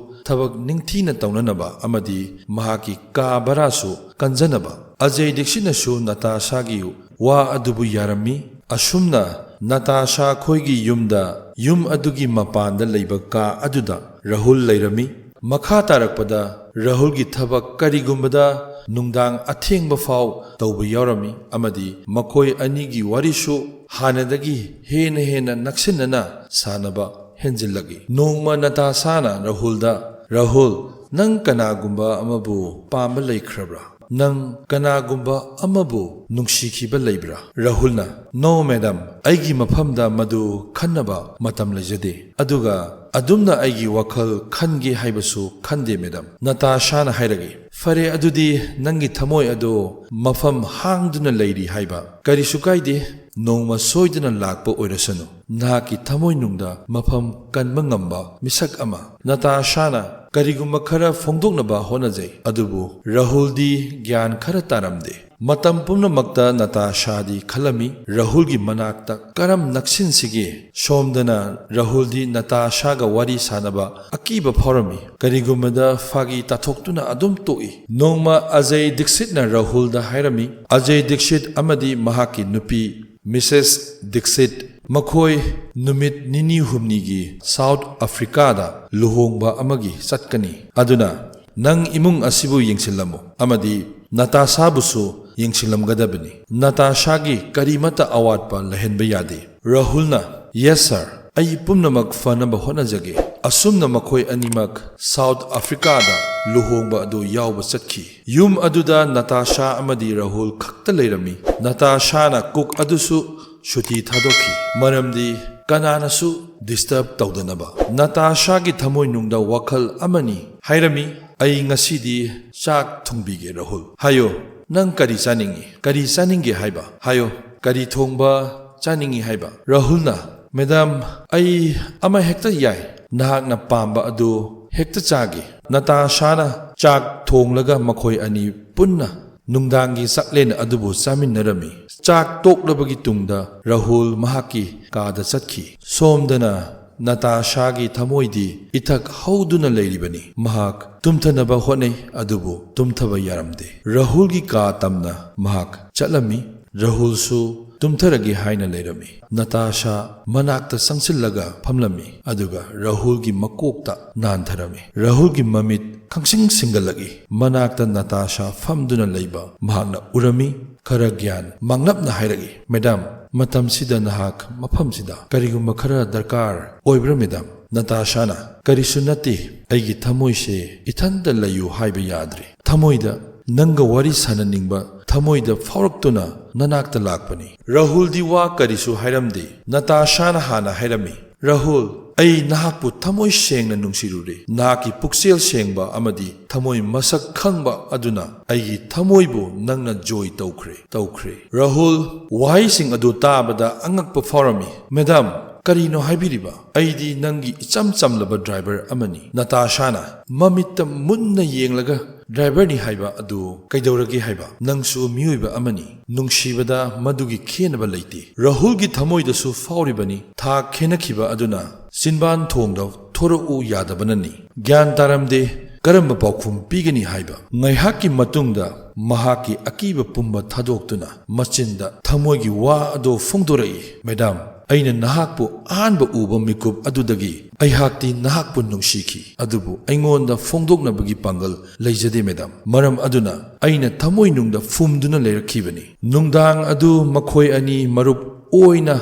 ꯊꯕꯛ ꯅꯤꯡꯊꯤꯅ ꯇꯧꯅꯅꯕ ꯑꯃꯗꯤ ꯃꯍꯥꯛꯀꯤ ꯀꯥ ꯚꯔꯥꯁꯨ ꯀꯟꯖꯅꯕ꯫" ꯑꯖꯌ ꯗꯤꯛꯁꯤꯠꯅꯁꯨ ꯅꯇꯥꯁꯥꯒꯤ ꯋꯥ ꯑꯗꯨꯕꯨ ꯌꯥꯔꯝꯃꯤ꯫ ꯑꯁꯨꯝꯅ ꯅꯇꯥꯁꯥ ꯈꯣꯏꯒꯤ ꯌꯨꯝꯗ, ꯌꯨꯝ ꯑꯗꯨꯒꯤ ꯃꯄꯥꯟꯗ ꯂꯩꯕ ꯀꯥ ꯑꯗꯨꯗ ꯔꯥꯍꯨꯜ ꯂꯩꯔꯝꯃꯤ꯫ ꯃꯈꯥ ꯇꯥꯔꯛꯄꯗ ꯔꯥꯍꯨꯜꯒꯤ ꯊꯕꯛ ꯀꯔꯤꯒꯨꯝꯕꯗ ꯅꯨꯡꯗꯥꯡ ꯑꯊꯦꯡꯕ ꯐꯥꯎ ꯇꯧꯕ ꯌꯥꯎꯔꯝꯃꯤ, ꯑꯃꯗꯤ ꯃꯈꯣꯏ ꯑꯅꯤꯒꯤ ꯋꯥꯔꯤꯁꯨ ꯍꯥꯟꯅꯗꯒꯤ ꯍꯦꯟꯅ ꯍꯦꯟꯅ ꯅꯛꯁꯤꯟꯅꯅ ꯁꯥꯟꯅꯕ ꯍꯦꯟꯖꯤꯜꯂꯛꯏ꯫ ꯅꯣꯡꯃ ꯅꯇꯥꯁꯥꯅ ꯔꯥꯍꯨꯜꯗ, "ꯔꯥꯍꯨꯜ, ꯅꯪ ꯀꯅꯥꯒꯨꯝꯕ ꯑꯃꯕꯨ ꯄꯥꯝꯕ ꯂꯩꯈ꯭ꯔꯕ꯭ꯔꯥ? ꯅꯪ ꯀꯅꯥꯒꯨꯝꯕ ꯑꯃꯕꯨ ꯅꯨꯡꯁꯤꯈꯤꯕ ꯂꯩꯕ꯭ꯔꯥ?" ꯔꯥꯍꯨꯜꯅ, "No, madam, ꯑꯩꯒꯤ ꯃꯐꯝꯗ ꯃꯗꯨ ꯈꯟꯅꯕ ꯃꯇꯝ ꯂꯩꯖꯗꯦ꯫ ꯑꯗꯨꯒ ꯑꯗꯨꯝꯅ ꯑꯩꯒꯤ ꯋꯥꯈꯜ ꯈꯟꯒꯦ ꯍꯥꯏꯕꯁꯨ ꯈꯟꯗꯦ, madam꯫" ꯅꯇꯥꯁꯥꯅ ꯍꯥꯏꯔꯛꯏ, "ꯐꯔꯦ, ꯑꯗꯨꯗꯤ ꯅꯪꯒꯤ ꯊꯃꯣꯏ ꯑꯗꯨ ꯃꯐꯝ ꯍꯥꯡꯗꯨꯅ ꯂꯩꯔꯤ ꯍꯥꯏꯕ꯫ ꯀꯔꯤꯁꯨ ꯀꯥꯏꯗꯦ, ꯅꯣꯡꯃ ꯁꯣꯏꯗꯅ ꯂꯥꯛꯄ ꯑꯣꯏꯔꯁꯅꯨ꯫ ꯅꯍꯥꯛꯀꯤ ꯊꯃꯣꯏꯅꯨꯡꯗ ꯃꯐꯝ ꯀꯟꯕ ꯉꯝꯕ ꯃꯤꯁꯛ ꯑꯃ꯫" ꯅꯇꯥꯁꯥꯅ ꯀꯔꯤꯒꯨꯝꯕ ꯈꯔ ꯐꯣꯡꯗꯣꯛꯅꯕ ꯍꯣꯠꯅꯖꯩ, ꯑꯗꯨꯕꯨ ꯔꯥꯍꯨꯜꯗꯤ ꯒ꯭ꯌꯥꯟ ꯈꯔ ꯇꯥꯔꯝꯗꯦ꯫ ꯃꯇꯝ ꯄꯨꯝꯅꯃꯛꯇ ꯅꯇꯥꯁꯥꯗꯤ ꯈꯜꯂꯝꯃꯤ, ꯔꯥꯍꯨꯜꯒꯤ ꯃꯅꯥꯛꯇ ꯀꯔꯝ ꯅꯛꯁꯤꯟꯁꯤꯒꯦ? ꯁꯣꯝꯗꯅ ꯔꯥꯍꯨꯜꯗꯤ ꯅꯇꯥꯁꯥꯒ ꯋꯥꯔꯤ ꯁꯥꯅꯕ ꯑꯀꯤꯕ ꯐꯥꯎꯔꯝꯃꯤ꯫ ꯀꯔꯤꯒꯨꯝꯕꯗ ꯐꯥꯒꯤ ꯇꯥꯊꯣꯛꯇꯨꯅ ꯑꯗꯨꯝ ꯇꯣꯛꯏ꯫ ꯅꯣꯡꯃ ꯑꯖꯌ ꯗꯤꯛꯁꯤꯠꯅ ꯔꯥꯍꯨꯜꯗ ꯍꯥꯏꯔꯝꯃꯤ, ꯑꯖꯌ ꯗꯤꯛꯁꯤꯠ ꯑꯃꯗꯤ ꯃꯍꯥꯛꯀꯤ ꯅꯨꯄꯤ ꯃꯤꯁꯦꯁ ꯗꯤꯛꯁꯤꯠ, ꯃꯈꯣꯏ ꯅꯨꯃꯤꯠ ꯅꯤꯅꯤ ꯍꯨꯝꯅꯤꯒꯤ ꯁꯥꯎꯠ ꯑꯐ꯭ꯔꯤꯀꯥꯗ ꯂꯨꯍꯣꯡꯕ ꯑꯃꯒꯤ ꯆꯠꯀꯅꯤ꯫ ꯑꯗꯨꯅ ꯅꯪ ꯏꯃꯨꯡ ꯑꯁꯤꯕꯨ ꯌꯦꯡꯁꯤꯜꯂꯝꯃꯨ ꯑꯃꯗꯤ ꯅꯇꯥꯁꯥꯕꯨꯁꯨ ꯌꯦꯡꯁꯤꯜꯂꯝꯒꯗꯕꯅꯤ꯫ ꯅꯇꯥꯁꯥꯒꯤ ꯀꯔꯤꯃꯠꯇ ꯑꯋꯥꯠꯄ ꯂꯩꯍꯟꯕ ꯌꯥꯗꯦ꯫ ꯔꯥꯍꯨꯜꯅ, "Yes, sir꯫ ꯑꯩ ꯄꯨꯝꯅꯃꯛ ꯐꯅꯕ ꯍꯣꯠꯅꯖꯒꯦ꯫" ꯑꯁꯨꯝꯅ ꯃꯈꯣꯏ ꯑꯅꯤꯃꯛ ꯁꯥꯎꯠ ꯑꯐ꯭ꯔꯤꯀꯥꯗ ꯂꯨꯍꯣꯡꯕ ꯑꯗꯨ ꯌꯥꯎꯕ ꯆꯠꯈꯤ꯫ ꯌꯨꯝ ꯑꯗꯨꯗ ꯅꯇꯥꯁꯥ ꯑꯃꯗꯤ ꯔꯥꯍꯨꯜ ꯈꯛꯇ ꯂꯩꯔꯝꯃꯤ꯫ ꯅꯇꯥꯁꯥꯅ ꯀꯨꯛ ꯑꯗꯨꯁꯨ ꯁꯨꯇꯤ ꯊꯥꯗꯣꯛꯈꯤ, ꯃꯔꯝꯗꯤ ꯀꯅꯥꯅꯁꯨ ꯗꯤꯁꯇꯔꯕ ꯇꯧꯗꯅꯕ꯫ ꯅꯇꯥꯁꯥꯒꯤ ꯊꯃꯣꯏꯅꯨꯡꯗ ꯋꯥꯈꯜ ꯑꯃꯅꯤ ꯍꯥꯏꯔꯝꯃꯤ, "ꯑꯩ ꯉꯁꯤꯗꯤ ꯆꯥꯛ ꯊꯣꯡꯕꯤꯒꯦ, ꯔꯥꯍꯨꯜ꯫ ꯍꯥꯏꯌꯣ, ꯅꯪ ꯀꯔꯤ ꯆꯥꯅꯤꯡꯏ? ꯀꯔꯤ ꯆꯥꯅꯤꯡꯒꯦ ꯍꯥꯏꯕ? ꯍꯥꯏꯌꯣ, ꯀꯔꯤ ꯊꯣꯡꯕ ꯆꯥꯅꯤꯡꯏ ꯍꯥꯏꯕ?" ꯔꯥꯍꯨꯜꯅ, "ꯃꯦꯗꯥꯝ, ꯑꯩ ꯑꯃ ꯍꯦꯛꯇ ꯌꯥꯏ, ꯅꯍꯥꯛꯅ ꯄꯥꯝꯕ ꯑꯗꯨ ꯍꯦꯛꯇ ꯆꯥꯒꯦ꯫" ꯅꯇꯥꯁꯥꯅ ꯆꯥꯛ ꯊꯣꯡꯂꯒ ꯃꯈꯣꯏ ꯑꯅꯤ ꯄꯨꯟꯅ ꯅꯨꯡꯗꯥꯡꯒꯤ ꯆꯥꯛꯂꯦꯟ ꯑꯗꯨꯕꯨ ꯆꯥꯃꯤꯟꯅꯔꯝꯃꯤ꯫ ꯆꯥꯛ ꯇꯣꯛꯂꯕꯒꯤ ꯇꯨꯡꯗ ꯔꯥꯍꯨꯜ ꯃꯍꯥꯛꯀꯤ ꯀꯥꯗ ꯆꯠꯈꯤ꯫ ꯁꯣꯝꯗꯅ ꯅꯇꯥꯁꯥꯒꯤ ꯊꯃꯣꯏꯗꯤ ꯏꯊꯛ ꯍꯧꯗꯨꯅ ꯂꯩꯔꯤꯕꯅꯤ꯫ ꯃꯍꯥꯛ ꯇꯨꯝꯊꯅꯕ ꯍꯣꯠꯅꯩ, ꯑꯗꯨꯕꯨ ꯇꯨꯝꯊꯕ ꯌꯥꯔꯝꯗꯦ꯫ ꯔꯥꯍꯨꯜꯒꯤ ꯀꯥ ꯇꯝꯅ ꯃꯍꯥꯛ ꯆꯠꯂꯝꯃꯤ꯫ ꯔꯥꯍꯨꯜꯁꯨ ꯇꯨꯝꯊꯔꯒꯦ ꯍꯥꯏꯅ ꯂꯩꯔꯝꯃꯤ꯫ ꯅꯇꯥꯁꯥ ꯃꯅꯥꯛꯇ ꯆꯪꯁꯤꯜꯂꯒ ꯐꯝꯂꯝꯃꯤ, ꯑꯗꯨꯒ ꯔꯥꯍꯨꯜꯒꯤ ꯃꯀꯣꯛꯇ ꯅꯥꯟꯊꯔꯝꯃꯤ꯫ ꯔꯥꯍꯨꯜꯒꯤ ꯃꯃꯤꯠ ꯈꯪꯁꯤꯡ ꯁꯤꯡꯒꯠꯂꯛꯏ꯫ ꯃꯅꯥꯛꯇ ꯅꯇꯥꯁꯥ ꯐꯝꯗꯨꯅ ꯂꯩꯕ ꯃꯍꯥꯛꯅ ꯎꯔꯝꯃꯤ꯫ ꯈꯔ ꯒ꯭ꯌꯥꯟ ꯃꯥꯡꯂꯞꯅ ꯍꯥꯏꯔꯛꯏ, "ꯃꯦꯗꯥꯝ, ꯃꯇꯝꯁꯤꯗ ꯅꯍꯥꯛ ꯃꯐꯝꯁꯤꯗ ꯀꯔꯤꯒꯨꯝꯕ ꯈꯔ ꯗꯔꯀꯥꯔ ꯑꯣꯏꯕ꯭ꯔꯥ, ꯃꯦꯗꯥꯝ?" ꯅꯇꯥꯁꯥꯅ, "ꯀꯔꯤꯁꯨ ꯅꯠꯇꯦ, ꯑꯩꯒꯤ ꯊꯃꯣꯏꯁꯦ ꯏꯊꯟꯇ ꯂꯩꯌꯨ ꯍꯥꯏꯕ ꯌꯥꯗ꯭ꯔꯦ꯫ ꯊꯃꯣꯏꯗ ꯅꯪꯒ ꯋꯥꯔꯤ ꯁꯥꯟꯅꯅꯤꯡꯕ ꯊꯃꯣꯏꯗ ꯐꯥꯎꯔꯛꯇꯨꯅ ꯅꯅꯥꯛꯇ ꯂꯥꯛꯄꯅꯤ꯫" ꯔꯥꯍꯨꯜꯗꯤ ꯋꯥ ꯀꯔꯤꯁꯨ ꯍꯥꯏꯔꯝꯗꯦ꯫ ꯅꯇꯥꯁꯥꯅ ꯍꯥꯟꯅ ꯍꯥꯏꯔꯝꯃꯤ, "ꯔꯥꯍꯨꯜ, ꯑꯩ ꯅꯍꯥꯛꯄꯨ ꯊꯃꯣꯏ ꯁꯦꯡꯅ ꯅꯨꯡꯁꯤꯔꯨꯔꯦ꯫ ꯅꯍꯥꯛꯀꯤ ꯄꯨꯛꯆꯦꯜ ꯁꯦꯡꯕ ꯑꯃꯗꯤ ꯊꯃꯣꯏ ꯃꯁꯛ ꯈꯪꯕ ꯑꯗꯨꯅ ꯑꯩꯒꯤ ꯊꯃꯣꯏꯕꯨ ꯅꯪꯅ ꯖꯣꯏ ꯇꯧꯈ꯭ꯔꯦ, ꯇꯧꯈ꯭ꯔꯦ꯫" ꯔꯥꯍꯨꯜ ꯋꯥꯍꯩꯁꯤꯡ ꯑꯗꯨ ꯇꯥꯕꯗ ꯑꯉꯛꯄ ꯐꯥꯎꯔꯝꯃꯤ꯫ "ꯃꯦꯗꯥꯝ, ꯀꯔꯤꯅꯣ ꯍꯥꯏꯕꯤꯔꯤꯕ? ꯑꯩꯗꯤ ꯅꯪꯒꯤ ꯏꯆꯝ ꯆꯝꯂꯕ ꯗ꯭ꯔꯥꯏꯚꯔ ꯑꯃꯅꯤ꯫" ꯅꯇꯥꯁꯥꯅ ꯃꯃꯤꯠꯇ ꯃꯨꯟꯅ ꯌꯦꯡꯂꯒ, "ꯗ꯭ꯔꯥꯏꯚꯔꯅꯤ ꯍꯥꯏꯕ ꯑꯗꯨ ꯀꯩꯗꯧꯔꯒꯦ ꯍꯥꯏꯕ? ꯅꯪꯁꯨ ꯃꯤꯑꯣꯏꯕ ꯑꯃꯅꯤ꯫" ꯅꯨꯡꯁꯤꯕꯗ ꯃꯗꯨꯒꯤ ꯈꯦꯟꯅꯕ ꯂꯩꯇꯦ꯫ ꯔꯥꯍꯨꯜꯒꯤ ꯊꯃꯣꯏꯗꯁꯨ ꯐꯥꯎꯔꯤꯕꯅꯤ꯫ ꯊꯥꯛ ꯈꯦꯟꯅꯈꯤꯕ ꯑꯗꯨꯅ ꯆꯤꯟꯕꯥꯟ ꯊꯣꯡꯗ ꯊꯣꯔꯛꯎ ꯌꯥꯗꯕꯅꯅꯤ꯫ ꯒ꯭ꯌꯥꯟ ꯇꯥꯔꯝꯗꯦ꯫ ꯀꯔꯝꯕ ꯄꯥꯎꯈꯨꯝ ꯄꯤꯒꯅꯤ ꯍꯥꯏꯕ? ꯉꯥꯏꯍꯥꯛꯀꯤ ꯃꯇꯨꯡꯗ ꯃꯍꯥꯛꯀꯤ ꯑꯀꯤꯕ ꯄꯨꯝꯕ ꯊꯥꯗꯣꯛꯇꯨꯅ ꯃꯆꯤꯟꯗ ꯊꯃꯣꯏꯒꯤ ꯋꯥ ꯑꯗꯨ ꯐꯣꯡꯗꯣꯔꯛꯏ, "ꯃꯦꯗꯥꯝ, ꯑꯩꯅ ꯅꯍꯥꯛꯄꯨ ꯑꯍꯥꯟꯕ ꯎꯕ ꯃꯤꯀꯨꯞ ꯑꯗꯨꯗꯒꯤ ꯑꯩꯍꯥꯛꯇꯤ ꯅꯍꯥꯛꯄꯨ ꯅꯨꯡꯁꯤꯈꯤ, ꯑꯗꯨꯕꯨ ꯑꯩꯉꯣꯟꯗ ꯐꯣꯡꯗꯣꯛꯅꯕꯒꯤ ꯄꯥꯡꯒꯜ ꯂꯩꯖꯗꯦ, ꯃꯦꯗꯥꯝ꯫ ꯃꯔꯝ ꯑꯗꯨꯅ ꯑꯩꯅ ꯊꯃꯣꯏꯅꯨꯡꯗ ꯐꯨꯝꯗꯨꯅ ꯂꯩꯔꯛꯈꯤꯕꯅꯤ꯫" ꯅꯨꯡꯗꯥꯡ ꯑꯗꯨ ꯃꯈꯣꯏ ꯑꯅꯤ ꯃꯔꯨꯞ ꯑꯣꯏꯅ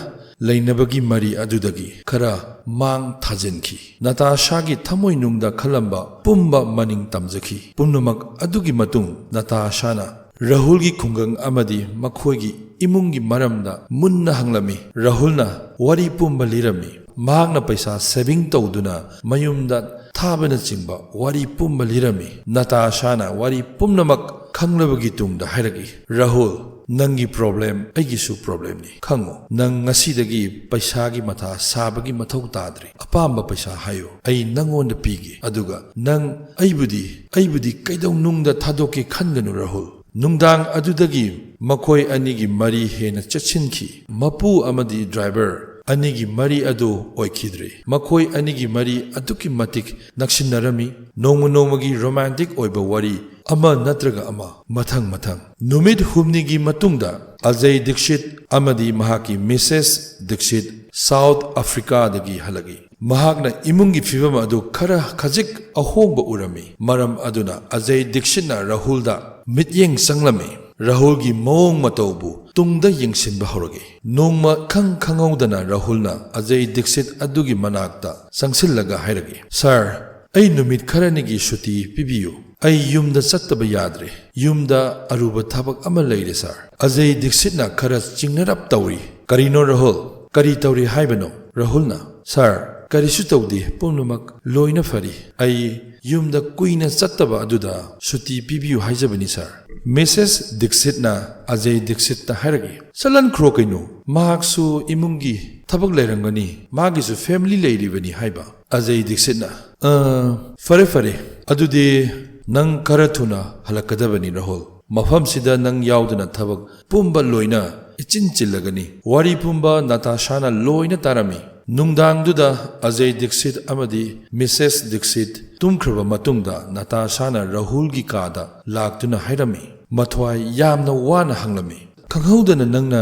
ꯂꯩꯅꯕꯒꯤ ꯃꯔꯤ ꯑꯗꯨꯗꯒꯤ ꯈꯔ ꯃꯥꯡ ꯊꯥꯖꯤꯟꯈꯤ꯫ ꯅꯇꯥꯁꯥꯒꯤ ꯊꯃꯣꯏꯅꯨꯡꯗ ꯈꯜꯂꯝꯕ ꯄꯨꯝꯕ ꯃꯅꯤꯡ ꯇꯝꯖꯈꯤ꯫ ꯄꯨꯝꯅꯃꯛ ꯑꯗꯨꯒꯤ ꯃꯇꯨꯡ, ꯅꯇꯥꯁꯥꯅ ꯔꯥꯍꯨꯜꯒꯤ ꯈꯨꯡꯒꯪ ꯑꯃꯗꯤ ꯃꯈꯣꯏꯒꯤ ꯏꯃꯨꯡꯒꯤ ꯃꯔꯝꯗ ꯃꯨꯟꯅ ꯍꯪꯂꯝꯃꯤ꯫ ꯔꯥꯍꯨꯜꯅ ꯋꯥꯔꯤ ꯄꯨꯝꯕ ꯂꯤꯔꯝꯃꯤ꯫ ꯃꯍꯥꯛꯅ ꯄꯩꯁꯥ ꯁꯦꯚꯤꯡ ꯇꯧꯗꯨꯅ ꯃꯌꯨꯝꯗ ꯊꯥꯕꯅꯆꯤꯡꯕ ꯋꯥꯔꯤ ꯄꯨꯝꯕ ꯂꯤꯔꯝꯃꯤ꯫ ꯅꯇꯥꯁꯥꯅ ꯋꯥꯔꯤ ꯄꯨꯝꯅꯃꯛ ꯈꯪꯂꯕꯒꯤ ꯇꯨꯡꯗ ꯍꯥꯏꯔꯛꯏ, "ꯔꯥꯍꯨꯜ, ꯅꯪꯒꯤ ꯄ꯭ꯔꯣꯕ꯭ꯂꯦꯝ ꯑꯩꯒꯤꯁꯨ ꯄ꯭ꯔꯣꯕ꯭ꯂꯦꯝꯅꯤ꯫ ꯈꯪꯉꯨ, ꯅꯪ ꯉꯁꯤꯗꯒꯤ ꯄꯩꯁꯥꯒꯤ ꯃꯊꯥ ꯁꯥꯕꯒꯤ ꯃꯊꯧ ꯇꯥꯗ꯭ꯔꯦ꯫ ꯑꯄꯥꯝꯕ ꯄꯩꯁꯥ ꯍꯥꯏꯌꯨ, ꯑꯩ ꯅꯪꯉꯣꯟꯗ ꯄꯤꯒꯦ꯫ ꯑꯗꯨꯒ ꯅꯪ ꯑꯩꯕꯨꯗꯤ, ꯑꯩꯕꯨꯗꯤ ꯀꯩꯗꯧꯅꯨꯡꯗ ꯊꯥꯗꯣꯛꯀꯦ ꯈꯟꯒꯅꯨ, ꯔꯥꯍꯨꯜ꯫" ꯅꯨꯡꯗꯥꯡ ꯑꯗꯨꯗꯒꯤ ꯃꯈꯣꯏ ꯑꯅꯤꯒꯤ ꯃꯔꯤ ꯍꯦꯟꯅ ꯆꯦꯠꯁꯤꯟꯈꯤ꯫ ꯃꯄꯨ ꯑꯃꯗꯤ ꯗ꯭ꯔꯥꯏꯚꯔ ꯑꯅꯤꯒꯤ ꯃꯔꯤ ꯑꯗꯨ ꯑꯣꯏꯈꯤꯗ꯭ꯔꯦ꯫ ꯃꯈꯣꯏ ꯑꯅꯤꯒꯤ ꯃꯔꯤ ꯑꯗꯨꯛꯀꯤ ꯃꯇꯤꯛ ꯅꯛꯁꯤꯟꯅꯔꯝꯃꯤ꯫ ꯅꯣꯡꯃ ꯅꯣꯡꯃꯒꯤ ꯔꯣꯃꯥꯟꯇꯤꯛ ꯑꯣꯏꯕ ꯋꯥꯔꯤ ꯑꯃ ꯅꯠꯇ꯭ꯔꯒ ꯑꯃ, ꯃꯊꯪ ꯃꯊꯪ꯫ ꯅꯨꯃꯤꯠ ꯍꯨꯝꯅꯤꯒꯤ ꯃꯇꯨꯡꯗ ꯑꯖꯌ ꯗꯤꯛꯁꯤꯠ ꯑꯃꯗꯤ ꯃꯍꯥꯛꯀꯤ ꯃꯤꯁꯦꯁ ꯗꯤꯛꯁꯤꯠ ꯁꯥꯎꯠ ꯑꯐ꯭ꯔꯤꯀꯥꯗꯒꯤ ꯍꯜꯂꯛꯏ꯫ ꯃꯍꯥꯛꯅ ꯏꯃꯨꯡꯒꯤ ꯐꯤꯕꯝ ꯑꯗꯨ ꯈꯔ ꯈꯖꯤꯛ ꯑꯍꯣꯡꯕ ꯎꯔꯝꯃꯤ꯫ ꯃꯔꯝ ꯑꯗꯨꯅ ꯑꯖꯌ ꯗꯤꯛꯁꯤꯠꯅ ꯔꯥꯍꯨꯜꯗ ꯃꯤꯠꯌꯦꯡ ꯆꯪꯂꯝꯃꯤ꯫ ꯔꯥꯍꯨꯜꯒꯤ ꯃꯑꯣꯡ ꯃꯇꯧꯕꯨ ꯇꯨꯡꯗ ꯌꯦꯡꯁꯤꯟꯕ ꯍꯧꯔꯛꯏ꯫ ꯅꯣꯡꯃ ꯈꯪ ꯈꯪꯍꯧꯗꯅ ꯔꯥꯍꯨꯜꯅ ꯑꯖꯌ ꯗꯤꯛꯁꯤꯠ ꯑꯗꯨꯒꯤ ꯃꯅꯥꯛꯇ ꯆꯪꯁꯤꯜꯂꯒ ꯍꯥꯏꯔꯛꯏ, "ꯁꯥꯔ, ꯑꯩ ꯅꯨꯃꯤꯠ ꯈꯔꯅꯤꯒꯤ ꯁꯨꯇꯤ ꯄꯤꯕꯤꯌꯨ꯫ ꯑꯩ ꯌꯨꯝꯗ ꯆꯠꯇꯕ ꯌꯥꯗ꯭ꯔꯦ꯫ ꯌꯨꯝꯗ ꯑꯔꯨꯕ ꯊꯕꯛ ꯑꯃ ꯂꯩꯔꯦ, ꯁꯥꯔ꯫" ꯑꯖꯌ ꯗꯤꯛꯁꯤꯠꯅ ꯈꯔ ꯆꯤꯡꯅꯔꯞ ꯇꯧꯔꯤ꯫ "ꯀꯔꯤꯅꯣ ꯔꯥꯍꯨꯜ? ꯀꯔꯤ ꯇꯧꯔꯤ ꯍꯥꯏꯕꯅꯣ?" ꯔꯥꯍꯨꯜꯅ, "ꯁꯥꯔ, ꯀꯔꯤꯁꯨ ꯇꯧꯗꯦ, ꯄꯨꯝꯅꯃꯛ ꯂꯣꯏꯅ ꯐꯔꯤ꯫ ꯑꯩ ꯌꯨꯝꯗ ꯀꯨꯏꯅ ꯆꯠꯇꯕ ꯑꯗꯨꯗ ꯁꯨꯇꯤ ꯄꯤꯕꯤꯌꯨ ꯍꯥꯏꯖꯕꯅꯤ, ꯁꯥꯔ꯫" ꯃꯤꯁꯦꯁ ꯗꯤꯛꯁꯤꯠꯅ ꯑꯖꯌ ꯗꯤꯛꯁꯤꯠꯇ ꯍꯥꯏꯔꯛꯏ, "ꯆꯠꯍꯟꯈ꯭ꯔꯣ ꯀꯩꯅꯣ, ꯃꯍꯥꯛꯁꯨ ꯏꯃꯨꯡꯒꯤ ꯊꯕꯛ ꯂꯩꯔꯝꯒꯅꯤ, ꯃꯥꯒꯤꯁꯨ ꯐꯦꯃꯤꯂꯤ ꯂꯩꯔꯤꯕꯅꯤ" ꯍꯥꯏꯕ꯫ ꯑꯖꯌ ꯗꯤꯛꯁꯤꯠꯅ, "ꯑ, ꯐꯔꯦ ꯐꯔꯦ, ꯑꯗꯨꯗꯤ ꯅꯪ ꯈꯔ ꯊꯨꯅ ꯍꯜꯂꯛꯀꯗꯕꯅꯤ ꯔꯥꯍꯨꯜ꯫ ꯃꯐꯝꯁꯤꯗ ꯅꯪ ꯌꯥꯎꯗꯅ ꯊꯕꯛ ꯄꯨꯝꯕ ꯂꯣꯏꯅ ꯏꯆꯤꯟ ꯆꯤꯜꯂꯒꯅꯤ꯫" ꯋꯥꯔꯤ ꯄꯨꯝꯕ ꯅꯥꯇꯥꯁꯥꯅ ꯂꯣꯏꯅ ꯇꯥꯔꯝꯃꯤ꯫ ꯅꯨꯡꯗꯥꯡꯗꯨꯗ ꯑꯖꯌ ꯗꯤꯛꯁꯤꯠ ꯑꯃꯗꯤ ꯃꯤꯁꯦꯁ ꯗꯤꯛꯁꯤꯠ ꯇꯨꯝꯈ꯭ꯔꯕ ꯃꯇꯨꯡꯗ ꯅꯥꯇꯥꯁꯥꯅ ꯔꯥꯍꯨꯜꯒꯤ ꯀꯥꯗ ꯂꯥꯛꯇꯨꯅ ꯍꯥꯏꯔꯝꯃꯤ꯫ ꯃꯊ꯭ꯋꯥꯏ ꯌꯥꯝꯅ ꯋꯥꯅ ꯍꯪꯂꯝꯃꯤ, "ꯈꯪꯍꯧꯗꯅ ꯅꯪꯅ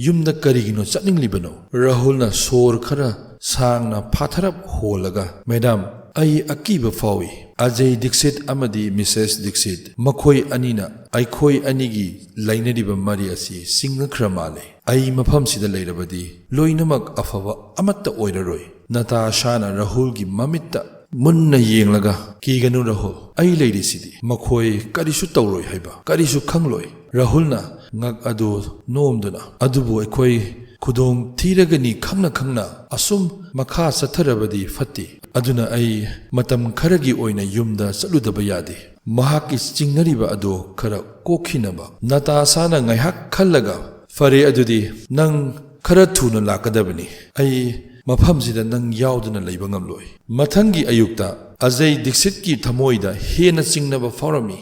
ꯌꯨꯝꯗ ꯀꯔꯤꯒꯤꯅꯣ ꯆꯠꯅꯤꯡꯂꯤꯕꯅꯣ?" ꯔꯥꯍꯨꯜꯅ ꯁꯣꯔ ꯈꯔ ꯁꯥꯡꯅ ꯐꯥꯊꯔꯞ ꯍꯣꯜꯂꯒ, "ꯃꯦꯗꯥꯝ, ꯑꯩ ꯑꯀꯤꯕ ꯐꯥꯎꯏ꯫ ꯑꯖꯌ ꯗꯤꯛꯁꯤꯠ ꯑꯃꯗꯤ ꯃꯤꯁꯦꯁ ꯗꯤꯛꯁꯤꯠ, ꯃꯈꯣꯏ ꯑꯅꯤꯅ ꯑꯩꯈꯣꯏ ꯑꯅꯤꯒꯤ ꯂꯩꯅꯔꯤꯕ ꯃꯔꯤ ꯑꯁꯤ ꯆꯤꯡꯅꯈ꯭ꯔ ꯃꯥꯜꯂꯦ꯫ ꯑꯩ ꯃꯐꯝꯁꯤꯗ ꯂꯩꯔꯕꯗꯤ ꯂꯣꯏꯅꯃꯛ ꯑꯐꯕ ꯑꯃꯠꯇ ꯑꯣꯏꯔꯔꯣꯏ꯫" ꯅꯥꯇꯥꯁꯥꯅ ꯔꯥꯍꯨꯜꯒꯤ ꯃꯃꯤꯠꯇ ꯃꯨꯟꯅ ꯌꯦꯡꯂꯒ, "ꯀꯤꯒꯅꯨ ꯔꯥꯍꯨꯜ, ꯑꯩ ꯂꯩꯔꯤꯁꯤꯗꯤ꯫ ꯃꯈꯣꯏ ꯀꯔꯤꯁꯨ ꯇꯧꯔꯣꯏ ꯍꯥꯏꯕ, ꯀꯔꯤꯁꯨ ꯈꯪꯂꯣꯏ꯫" ꯔꯥꯍꯨꯜꯅ ꯉꯛ ꯑꯗꯨ ꯅꯣꯝꯗꯨꯅ, "ꯑꯗꯨꯕꯨ ꯑꯩꯈꯣꯏ ꯈꯨꯗꯣꯡ ꯊꯤꯔꯒꯅꯤ ꯈꯪꯅ ꯈꯪꯅ ꯑꯁꯨꯝ ꯃꯈꯥ ꯆꯠꯊꯔꯕꯗꯤ ꯐꯠꯇꯦ꯫ ꯑꯗꯨꯅ ꯑꯩ ꯃꯇꯝ ꯈꯔꯒꯤ ꯑꯣꯏꯅ ꯌꯨꯝꯗ ꯆꯠꯂꯨꯗꯕ ꯌꯥꯗꯦ꯫" ꯃꯍꯥꯛꯀꯤ ꯆꯤꯡꯅꯔꯤꯕ ꯑꯗꯨ ꯈꯔ ꯀꯣꯛꯈꯤꯅꯕ ꯅꯥꯇꯥꯁꯥꯅ ꯉꯥꯏꯍꯥꯛ ꯈꯜꯂꯒ, "ꯐꯔꯦ, ꯑꯗꯨꯗꯤ ꯅꯪ ꯈꯔ ꯊꯨꯅ ꯂꯥꯛꯀꯗꯕꯅꯤ꯫ ꯑꯩ ꯃꯐꯝꯁꯤꯗ ꯅꯪ ꯌꯥꯎꯗꯅ ꯂꯩꯕ ꯉꯝꯂꯣꯏ꯫" ꯃꯊꯪꯒꯤ ꯑꯌꯨꯛꯇ ꯑꯖꯌ ꯗꯤꯛꯁꯤꯠꯀꯤ ꯊꯃꯣꯏꯗ ꯍꯦꯟꯅ ꯆꯤꯡꯅꯕ ꯐꯥꯎꯔꯝꯃꯤ꯫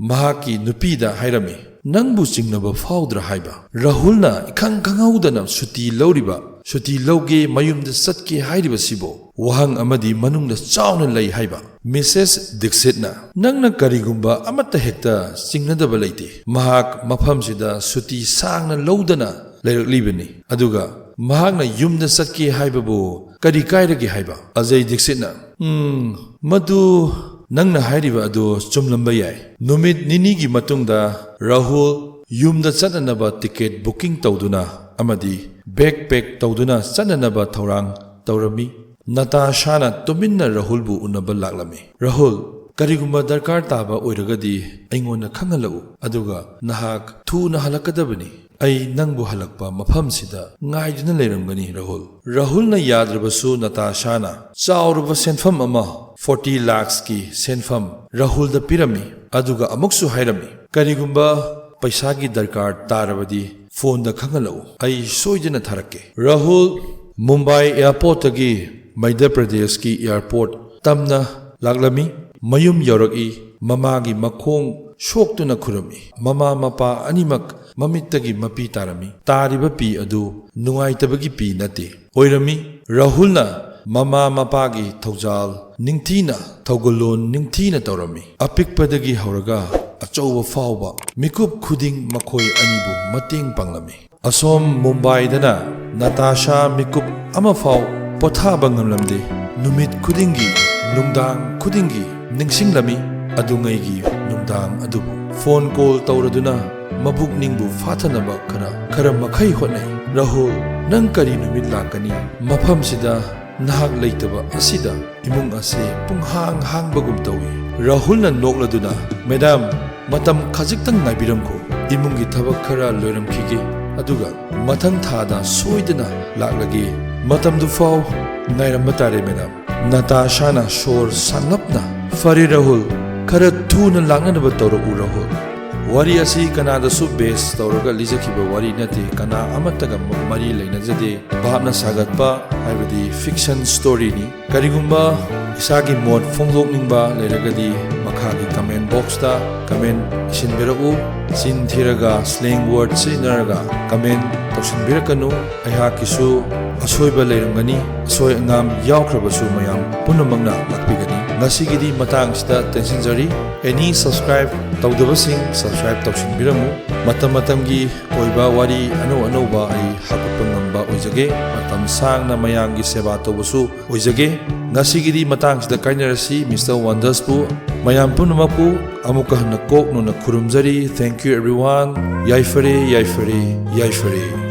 ꯃꯍꯥꯛꯀꯤ ꯅꯨꯄꯤꯗ ꯍꯥꯏꯔꯝꯃꯤ, "ꯅꯪꯕꯨ ꯆꯤꯡꯅꯕ ꯐꯥꯎꯗ꯭ꯔꯥ?" ꯍꯥꯏꯕ꯫ ꯔꯥꯍꯨꯜꯅ ꯏꯈꯪ ꯈꯪꯍꯧꯗꯅ ꯁꯨꯇꯤ ꯂꯧꯔꯤꯕ ꯁꯨꯇꯤ ꯂꯧꯒꯦ, ꯃꯌꯨꯝꯗ ꯆꯠꯀꯦ ꯍꯥꯏꯔꯤꯕꯁꯤꯕꯣ?" ꯋꯥꯍꯪ ꯑꯃꯗꯤ ꯃꯅꯨꯡꯗ ꯆꯥꯎꯅ ꯂꯩ ꯍꯥꯏꯕ꯫ ꯃꯤꯁꯦꯁ ꯗꯤꯛꯁꯤꯠꯅ, "ꯅꯪꯅ ꯀꯔꯤꯒꯨꯝꯕ ꯑꯃꯠꯇ ꯍꯦꯛꯇ ꯆꯤꯡꯅꯗꯕ ꯂꯩꯇꯦ꯫ ꯃꯍꯥꯛ ꯃꯐꯝꯁꯤꯗ ꯁꯨꯇꯤ ꯁꯥꯡꯅ ꯂꯧꯗꯅ ꯂꯩꯔꯛꯂꯤꯕꯅꯤ꯫ ꯑꯗꯨꯒ ꯃꯍꯥꯛꯅ ꯌꯨꯝꯗ ꯆꯠꯀꯦ ꯍꯥꯏꯕꯕꯨ ꯀꯔꯤ ꯀꯥꯏꯔꯒꯦ ꯍꯥꯏꯕ?" ꯑꯖꯌ ꯗꯤꯛꯁꯤꯠꯅ, "ꯎꯝ, ꯃꯗꯨ ꯅꯪꯅ ꯍꯥꯏꯔꯤꯕ ꯑꯗꯨ ꯆꯨꯝꯂꯝꯕ ꯌꯥꯏ꯫" ꯅꯨꯃꯤꯠ ꯅꯤꯅꯤꯒꯤ ꯃꯇꯨꯡꯗ ꯔꯥꯍꯨꯜ ꯌꯨꯝꯗ ꯆꯠꯅꯅꯕ ꯇꯤꯀꯦꯠ ꯕꯨꯀꯤꯡ ꯇꯧꯗꯨꯅ ꯑꯃꯗꯤ ꯕꯦꯛ ꯄꯦꯛ ꯇꯧꯗꯨꯅ ꯆꯠꯅꯅꯕ ꯊꯧꯔꯥꯡ ꯇꯧꯔꯝꯃꯤ꯫ ꯅꯇꯥꯁꯥꯅ ꯇꯨꯃꯤꯟꯅ ꯔꯥꯍꯨꯜꯕꯨ ꯎꯅꯕ ꯂꯥꯛꯂꯝꯃꯤ꯫ "ꯔꯥꯍꯨꯜ, ꯀꯔꯤꯒꯨꯝꯕ ꯗꯔꯀꯥꯔ ꯇꯥꯕ ꯑꯣꯏꯔꯒꯗꯤ ꯑꯩꯉꯣꯟꯗ ꯈꯪꯍꯜꯂꯛꯎ, ꯑꯗꯨꯒ ꯅꯍꯥꯛ ꯊꯨꯅ ꯍꯜꯂꯛꯀꯗꯕꯅꯤ꯫ ꯑꯩ ꯅꯪꯕꯨ ꯍꯜꯂꯛꯄ ꯃꯐꯝꯁꯤꯗ ꯉꯥꯏꯗꯨꯅ ꯂꯩꯔꯝꯒꯅꯤ, ꯔꯥꯍꯨꯜ꯫" ꯔꯥꯍꯨꯜꯅ ꯌꯥꯗ꯭ꯔꯕꯁꯨ ꯅꯇꯥꯁꯥꯅ ꯆꯥꯎꯔꯕ ꯁꯦꯟꯐꯝ ꯑꯃ, forty lakhsꯀꯤ ꯁꯦꯟꯐꯝ, ꯔꯥꯍꯨꯜꯗ ꯄꯤꯔꯝꯃꯤ꯫ ꯑꯗꯨꯒ ꯑꯃꯨꯛꯁꯨ ꯍꯥꯏꯔꯝꯃꯤ, "ꯀꯔꯤꯒꯨꯝꯕ ꯄꯩꯁꯥꯒꯤ ꯗꯔꯀꯥꯔ ꯇꯥꯔꯕꯗꯤ ꯐꯣꯟꯗ ꯈꯪꯍꯜꯂꯛꯎ, ꯑꯩ ꯁꯣꯏꯗꯅ ꯊꯥꯔꯛꯀꯦ꯫" ꯔꯥꯍꯨꯜ ꯃꯨꯝꯕꯥꯏ ꯑꯦꯌꯥꯔꯄꯣꯔꯠꯇꯒꯤ ꯃꯩꯙ꯭ꯌ ꯄ꯭ꯔꯗꯦꯁꯀꯤ ꯑꯦꯌꯥꯔꯄꯣꯔꯠ ꯇꯝꯅ ꯂꯥꯛꯂꯝꯃꯤ꯫ ꯃꯌꯨꯝ ꯌꯧꯔꯛꯏ꯫ ꯃꯃꯥꯒꯤ ꯃꯈꯣꯡ ꯁꯣꯛꯇꯨꯅ ꯈꯨꯔꯨꯝꯃꯤ꯫ ꯃꯃꯥ ꯃꯄꯥ ꯑꯅꯤꯃꯛ ꯃꯃꯤꯠꯇꯒꯤ ꯃꯄꯤ ꯇꯥꯔꯝꯃꯤ꯫ ꯇꯥꯔꯤꯕ ꯄꯤ ꯑꯗꯨ ꯅꯨꯡꯉꯥꯏꯇꯕꯒꯤ ꯄꯤ ꯅꯠꯇꯦ꯫ ꯑꯣꯏꯔꯝꯃꯤ꯫ ꯔꯥꯍꯨꯜꯅ ꯃꯃꯥ ꯃꯄꯥꯒꯤ ꯊꯧꯖꯥꯜ ꯅꯤꯡꯊꯤꯅ, ꯊꯧꯒꯜꯂꯣꯟ ꯅꯤꯡꯊꯤꯅ ꯇꯧꯔꯝꯃꯤ꯫ ꯑꯄꯤꯛꯄꯗꯒꯤ ꯍꯧꯔꯒ ꯑꯆꯧꯕ ꯐꯥꯎꯕ ꯃꯤꯀꯨꯞ ꯈꯨꯗꯤꯡ ꯃꯈꯣꯏ ꯑꯅꯤꯕꯨ ꯃꯇꯦꯡ ꯄꯥꯡꯂꯝꯃꯤ꯫ ꯑꯁꯣꯝ ꯃꯨꯝꯕꯥꯏꯗꯅ ꯅꯇꯥꯁꯥ ꯃꯤꯀꯨꯞ ꯑꯃꯐꯥꯎ ꯄꯣꯊꯥꯕ ꯉꯝꯂꯝꯗꯦ꯫ ꯅꯨꯃꯤꯠ ꯈꯨꯗꯤꯡꯒꯤ, ꯅꯨꯡꯗꯥꯡ ꯈꯨꯗꯤꯡꯒꯤ ꯅꯤꯡꯁꯤꯡꯂꯝꯃꯤ꯫ ꯑꯗꯨꯉꯩꯒꯤ ꯅꯨꯡꯗꯥꯡ ꯑꯗꯨꯕꯨ ꯐꯣꯟ ꯀꯣꯜ ꯇꯧꯔꯗꯨꯅ ꯃꯕꯨꯛꯅꯤꯡꯕꯨ ꯐꯥꯊꯅꯕ ꯈꯔ, ꯈꯔ ꯃꯈꯩ ꯍꯣꯠꯅꯩ꯫ "ꯔꯥꯍꯨꯜ, ꯅꯪ ꯀꯔꯤ ꯅꯨꯃꯤꯠ ꯂꯥꯛꯀꯅꯤ? ꯃꯐꯝꯁꯤꯗ ꯅꯍꯥꯛ ꯂꯩꯇꯕ ꯑꯁꯤꯗ ꯏꯃꯨꯡ ꯑꯁꯦ ꯄꯨꯡꯍꯥꯡ ꯍꯥꯡꯕꯒꯨꯝ ꯇꯧꯏ꯫" ꯔꯥꯍꯨꯜꯅ ꯅꯣꯛꯂꯗꯨꯅ, "ꯃꯦꯗꯥꯝ, ꯃꯇꯝ ꯈꯖꯤꯛꯇꯪ ꯉꯥꯏꯕꯤꯔꯝꯈꯣ꯫ ꯏꯃꯨꯡꯒꯤ ꯊꯕꯛ ꯈꯔ ꯂꯣꯏꯔꯝꯈꯤꯒꯦ, ꯑꯗꯨꯒ ꯃꯊꯪ ꯊꯥꯗ ꯁꯣꯏꯗꯅ ꯂꯥꯛꯂꯒꯦ꯫ ꯃꯇꯝꯗꯨ ꯐꯥꯎ ꯉꯥꯏꯔꯝꯕ ꯇꯥꯔꯦ, ꯃꯦꯗꯥꯝ꯫" ꯅꯇꯥꯁꯥꯅ ꯁꯣꯔ ꯁꯥꯡꯂꯞꯅ, "ꯐꯔꯦ ꯔꯥꯍꯨꯜ, ꯈꯔ ꯊꯨꯅ ꯂꯥꯛꯅꯅꯕ ꯇꯧꯔꯛꯎ, ꯔꯥꯍꯨꯜ꯫" ꯋꯥꯔꯤ ꯑꯁꯤ ꯀꯅꯥꯗꯁꯨ base ꯇꯧꯔꯒ ꯂꯤꯖꯈꯤꯕ ꯋꯥꯔꯤ ꯅꯠꯇꯦ, ꯀꯅꯥ ꯑꯃꯠꯇꯒ ꯃꯔꯤ ꯂꯩꯅꯖꯗꯦ꯫ ꯚꯥꯞꯅ ꯁꯥꯒꯠꯄ ꯍꯥꯏꯕꯗꯤ fiction storyꯅꯤ꯫ ꯀꯔꯤꯒꯨꯝꯕ ꯏꯁꯥꯒꯤ ꯃꯣꯠ ꯐꯣꯡꯗꯣꯛꯅꯤꯡꯕ ꯂꯩꯔꯒꯗꯤ ꯃꯈꯥ ꯃꯈꯥꯒꯤ comment boxꯇ comment ꯏꯁꯤꯟꯕꯤꯔꯛꯎ꯫ ꯆꯤꯟ ꯊꯤꯔꯒ, slang word ꯁꯤꯖꯤꯟꯅꯔꯒ comment ꯇꯧꯁꯤꯟꯕꯤꯔꯛꯀꯅꯨ꯫ ꯑꯩꯍꯥꯛꯀꯤꯁꯨ ꯑꯁꯣꯏꯕ ꯂꯩꯔꯝꯒꯅꯤ꯫ ꯑꯁꯣꯏ ꯑꯉꯥꯝ ꯌꯥꯎꯈ꯭ꯔꯕꯁꯨ ꯃꯌꯥꯝ ꯄꯨꯝꯅꯃꯛꯅ ꯉꯥꯛꯄꯤꯒꯅꯤ꯫ ꯉꯁꯤꯒꯤꯗꯤ ꯃꯇꯥꯡꯁꯤꯗ ꯇꯦꯟꯁꯤꯟꯖꯔꯤ꯫ Any subscribe ꯇꯧꯗꯕꯁꯤꯡ subscribe ꯇꯧꯁꯤꯟꯕꯤꯔꯝꯃꯨ꯫ ꯃꯇꯝ ꯃꯇꯝꯒꯤ ꯑꯣꯏꯕ ꯋꯥꯔꯤ ꯑꯅꯧ ꯑꯅꯧꯕ ꯑꯩ ꯍꯥꯞꯀꯠꯄ ꯉꯝꯕ ꯑꯣꯏꯖꯒꯦ꯫ ꯃꯇꯝ ꯁꯥꯡꯅ ꯃꯌꯥꯝꯒꯤ ꯁꯦꯕꯥ ꯇꯧꯕꯁꯨ ꯑꯣꯏꯖꯒꯦ꯫ ꯉꯁꯤꯒꯤꯗꯤ ꯃꯇꯥꯡꯁꯤꯗ ꯀꯥꯏꯅꯔꯁꯤ꯫ Mister Wondersꯄꯨ ꯃꯌꯥꯝ ꯄꯨꯝꯅꯃꯛꯄꯨ ꯑꯃꯨꯛꯀ ꯍꯟꯅ ꯀꯣꯛ ꯅꯧꯅ ꯈꯨꯔꯨꯝꯖꯔꯤ꯫ Thank you everyone꯫ ꯌꯥꯏꯐꯔꯦ, ꯌꯥꯏꯐꯔꯦ, ꯌꯥꯏꯐꯔꯦ꯫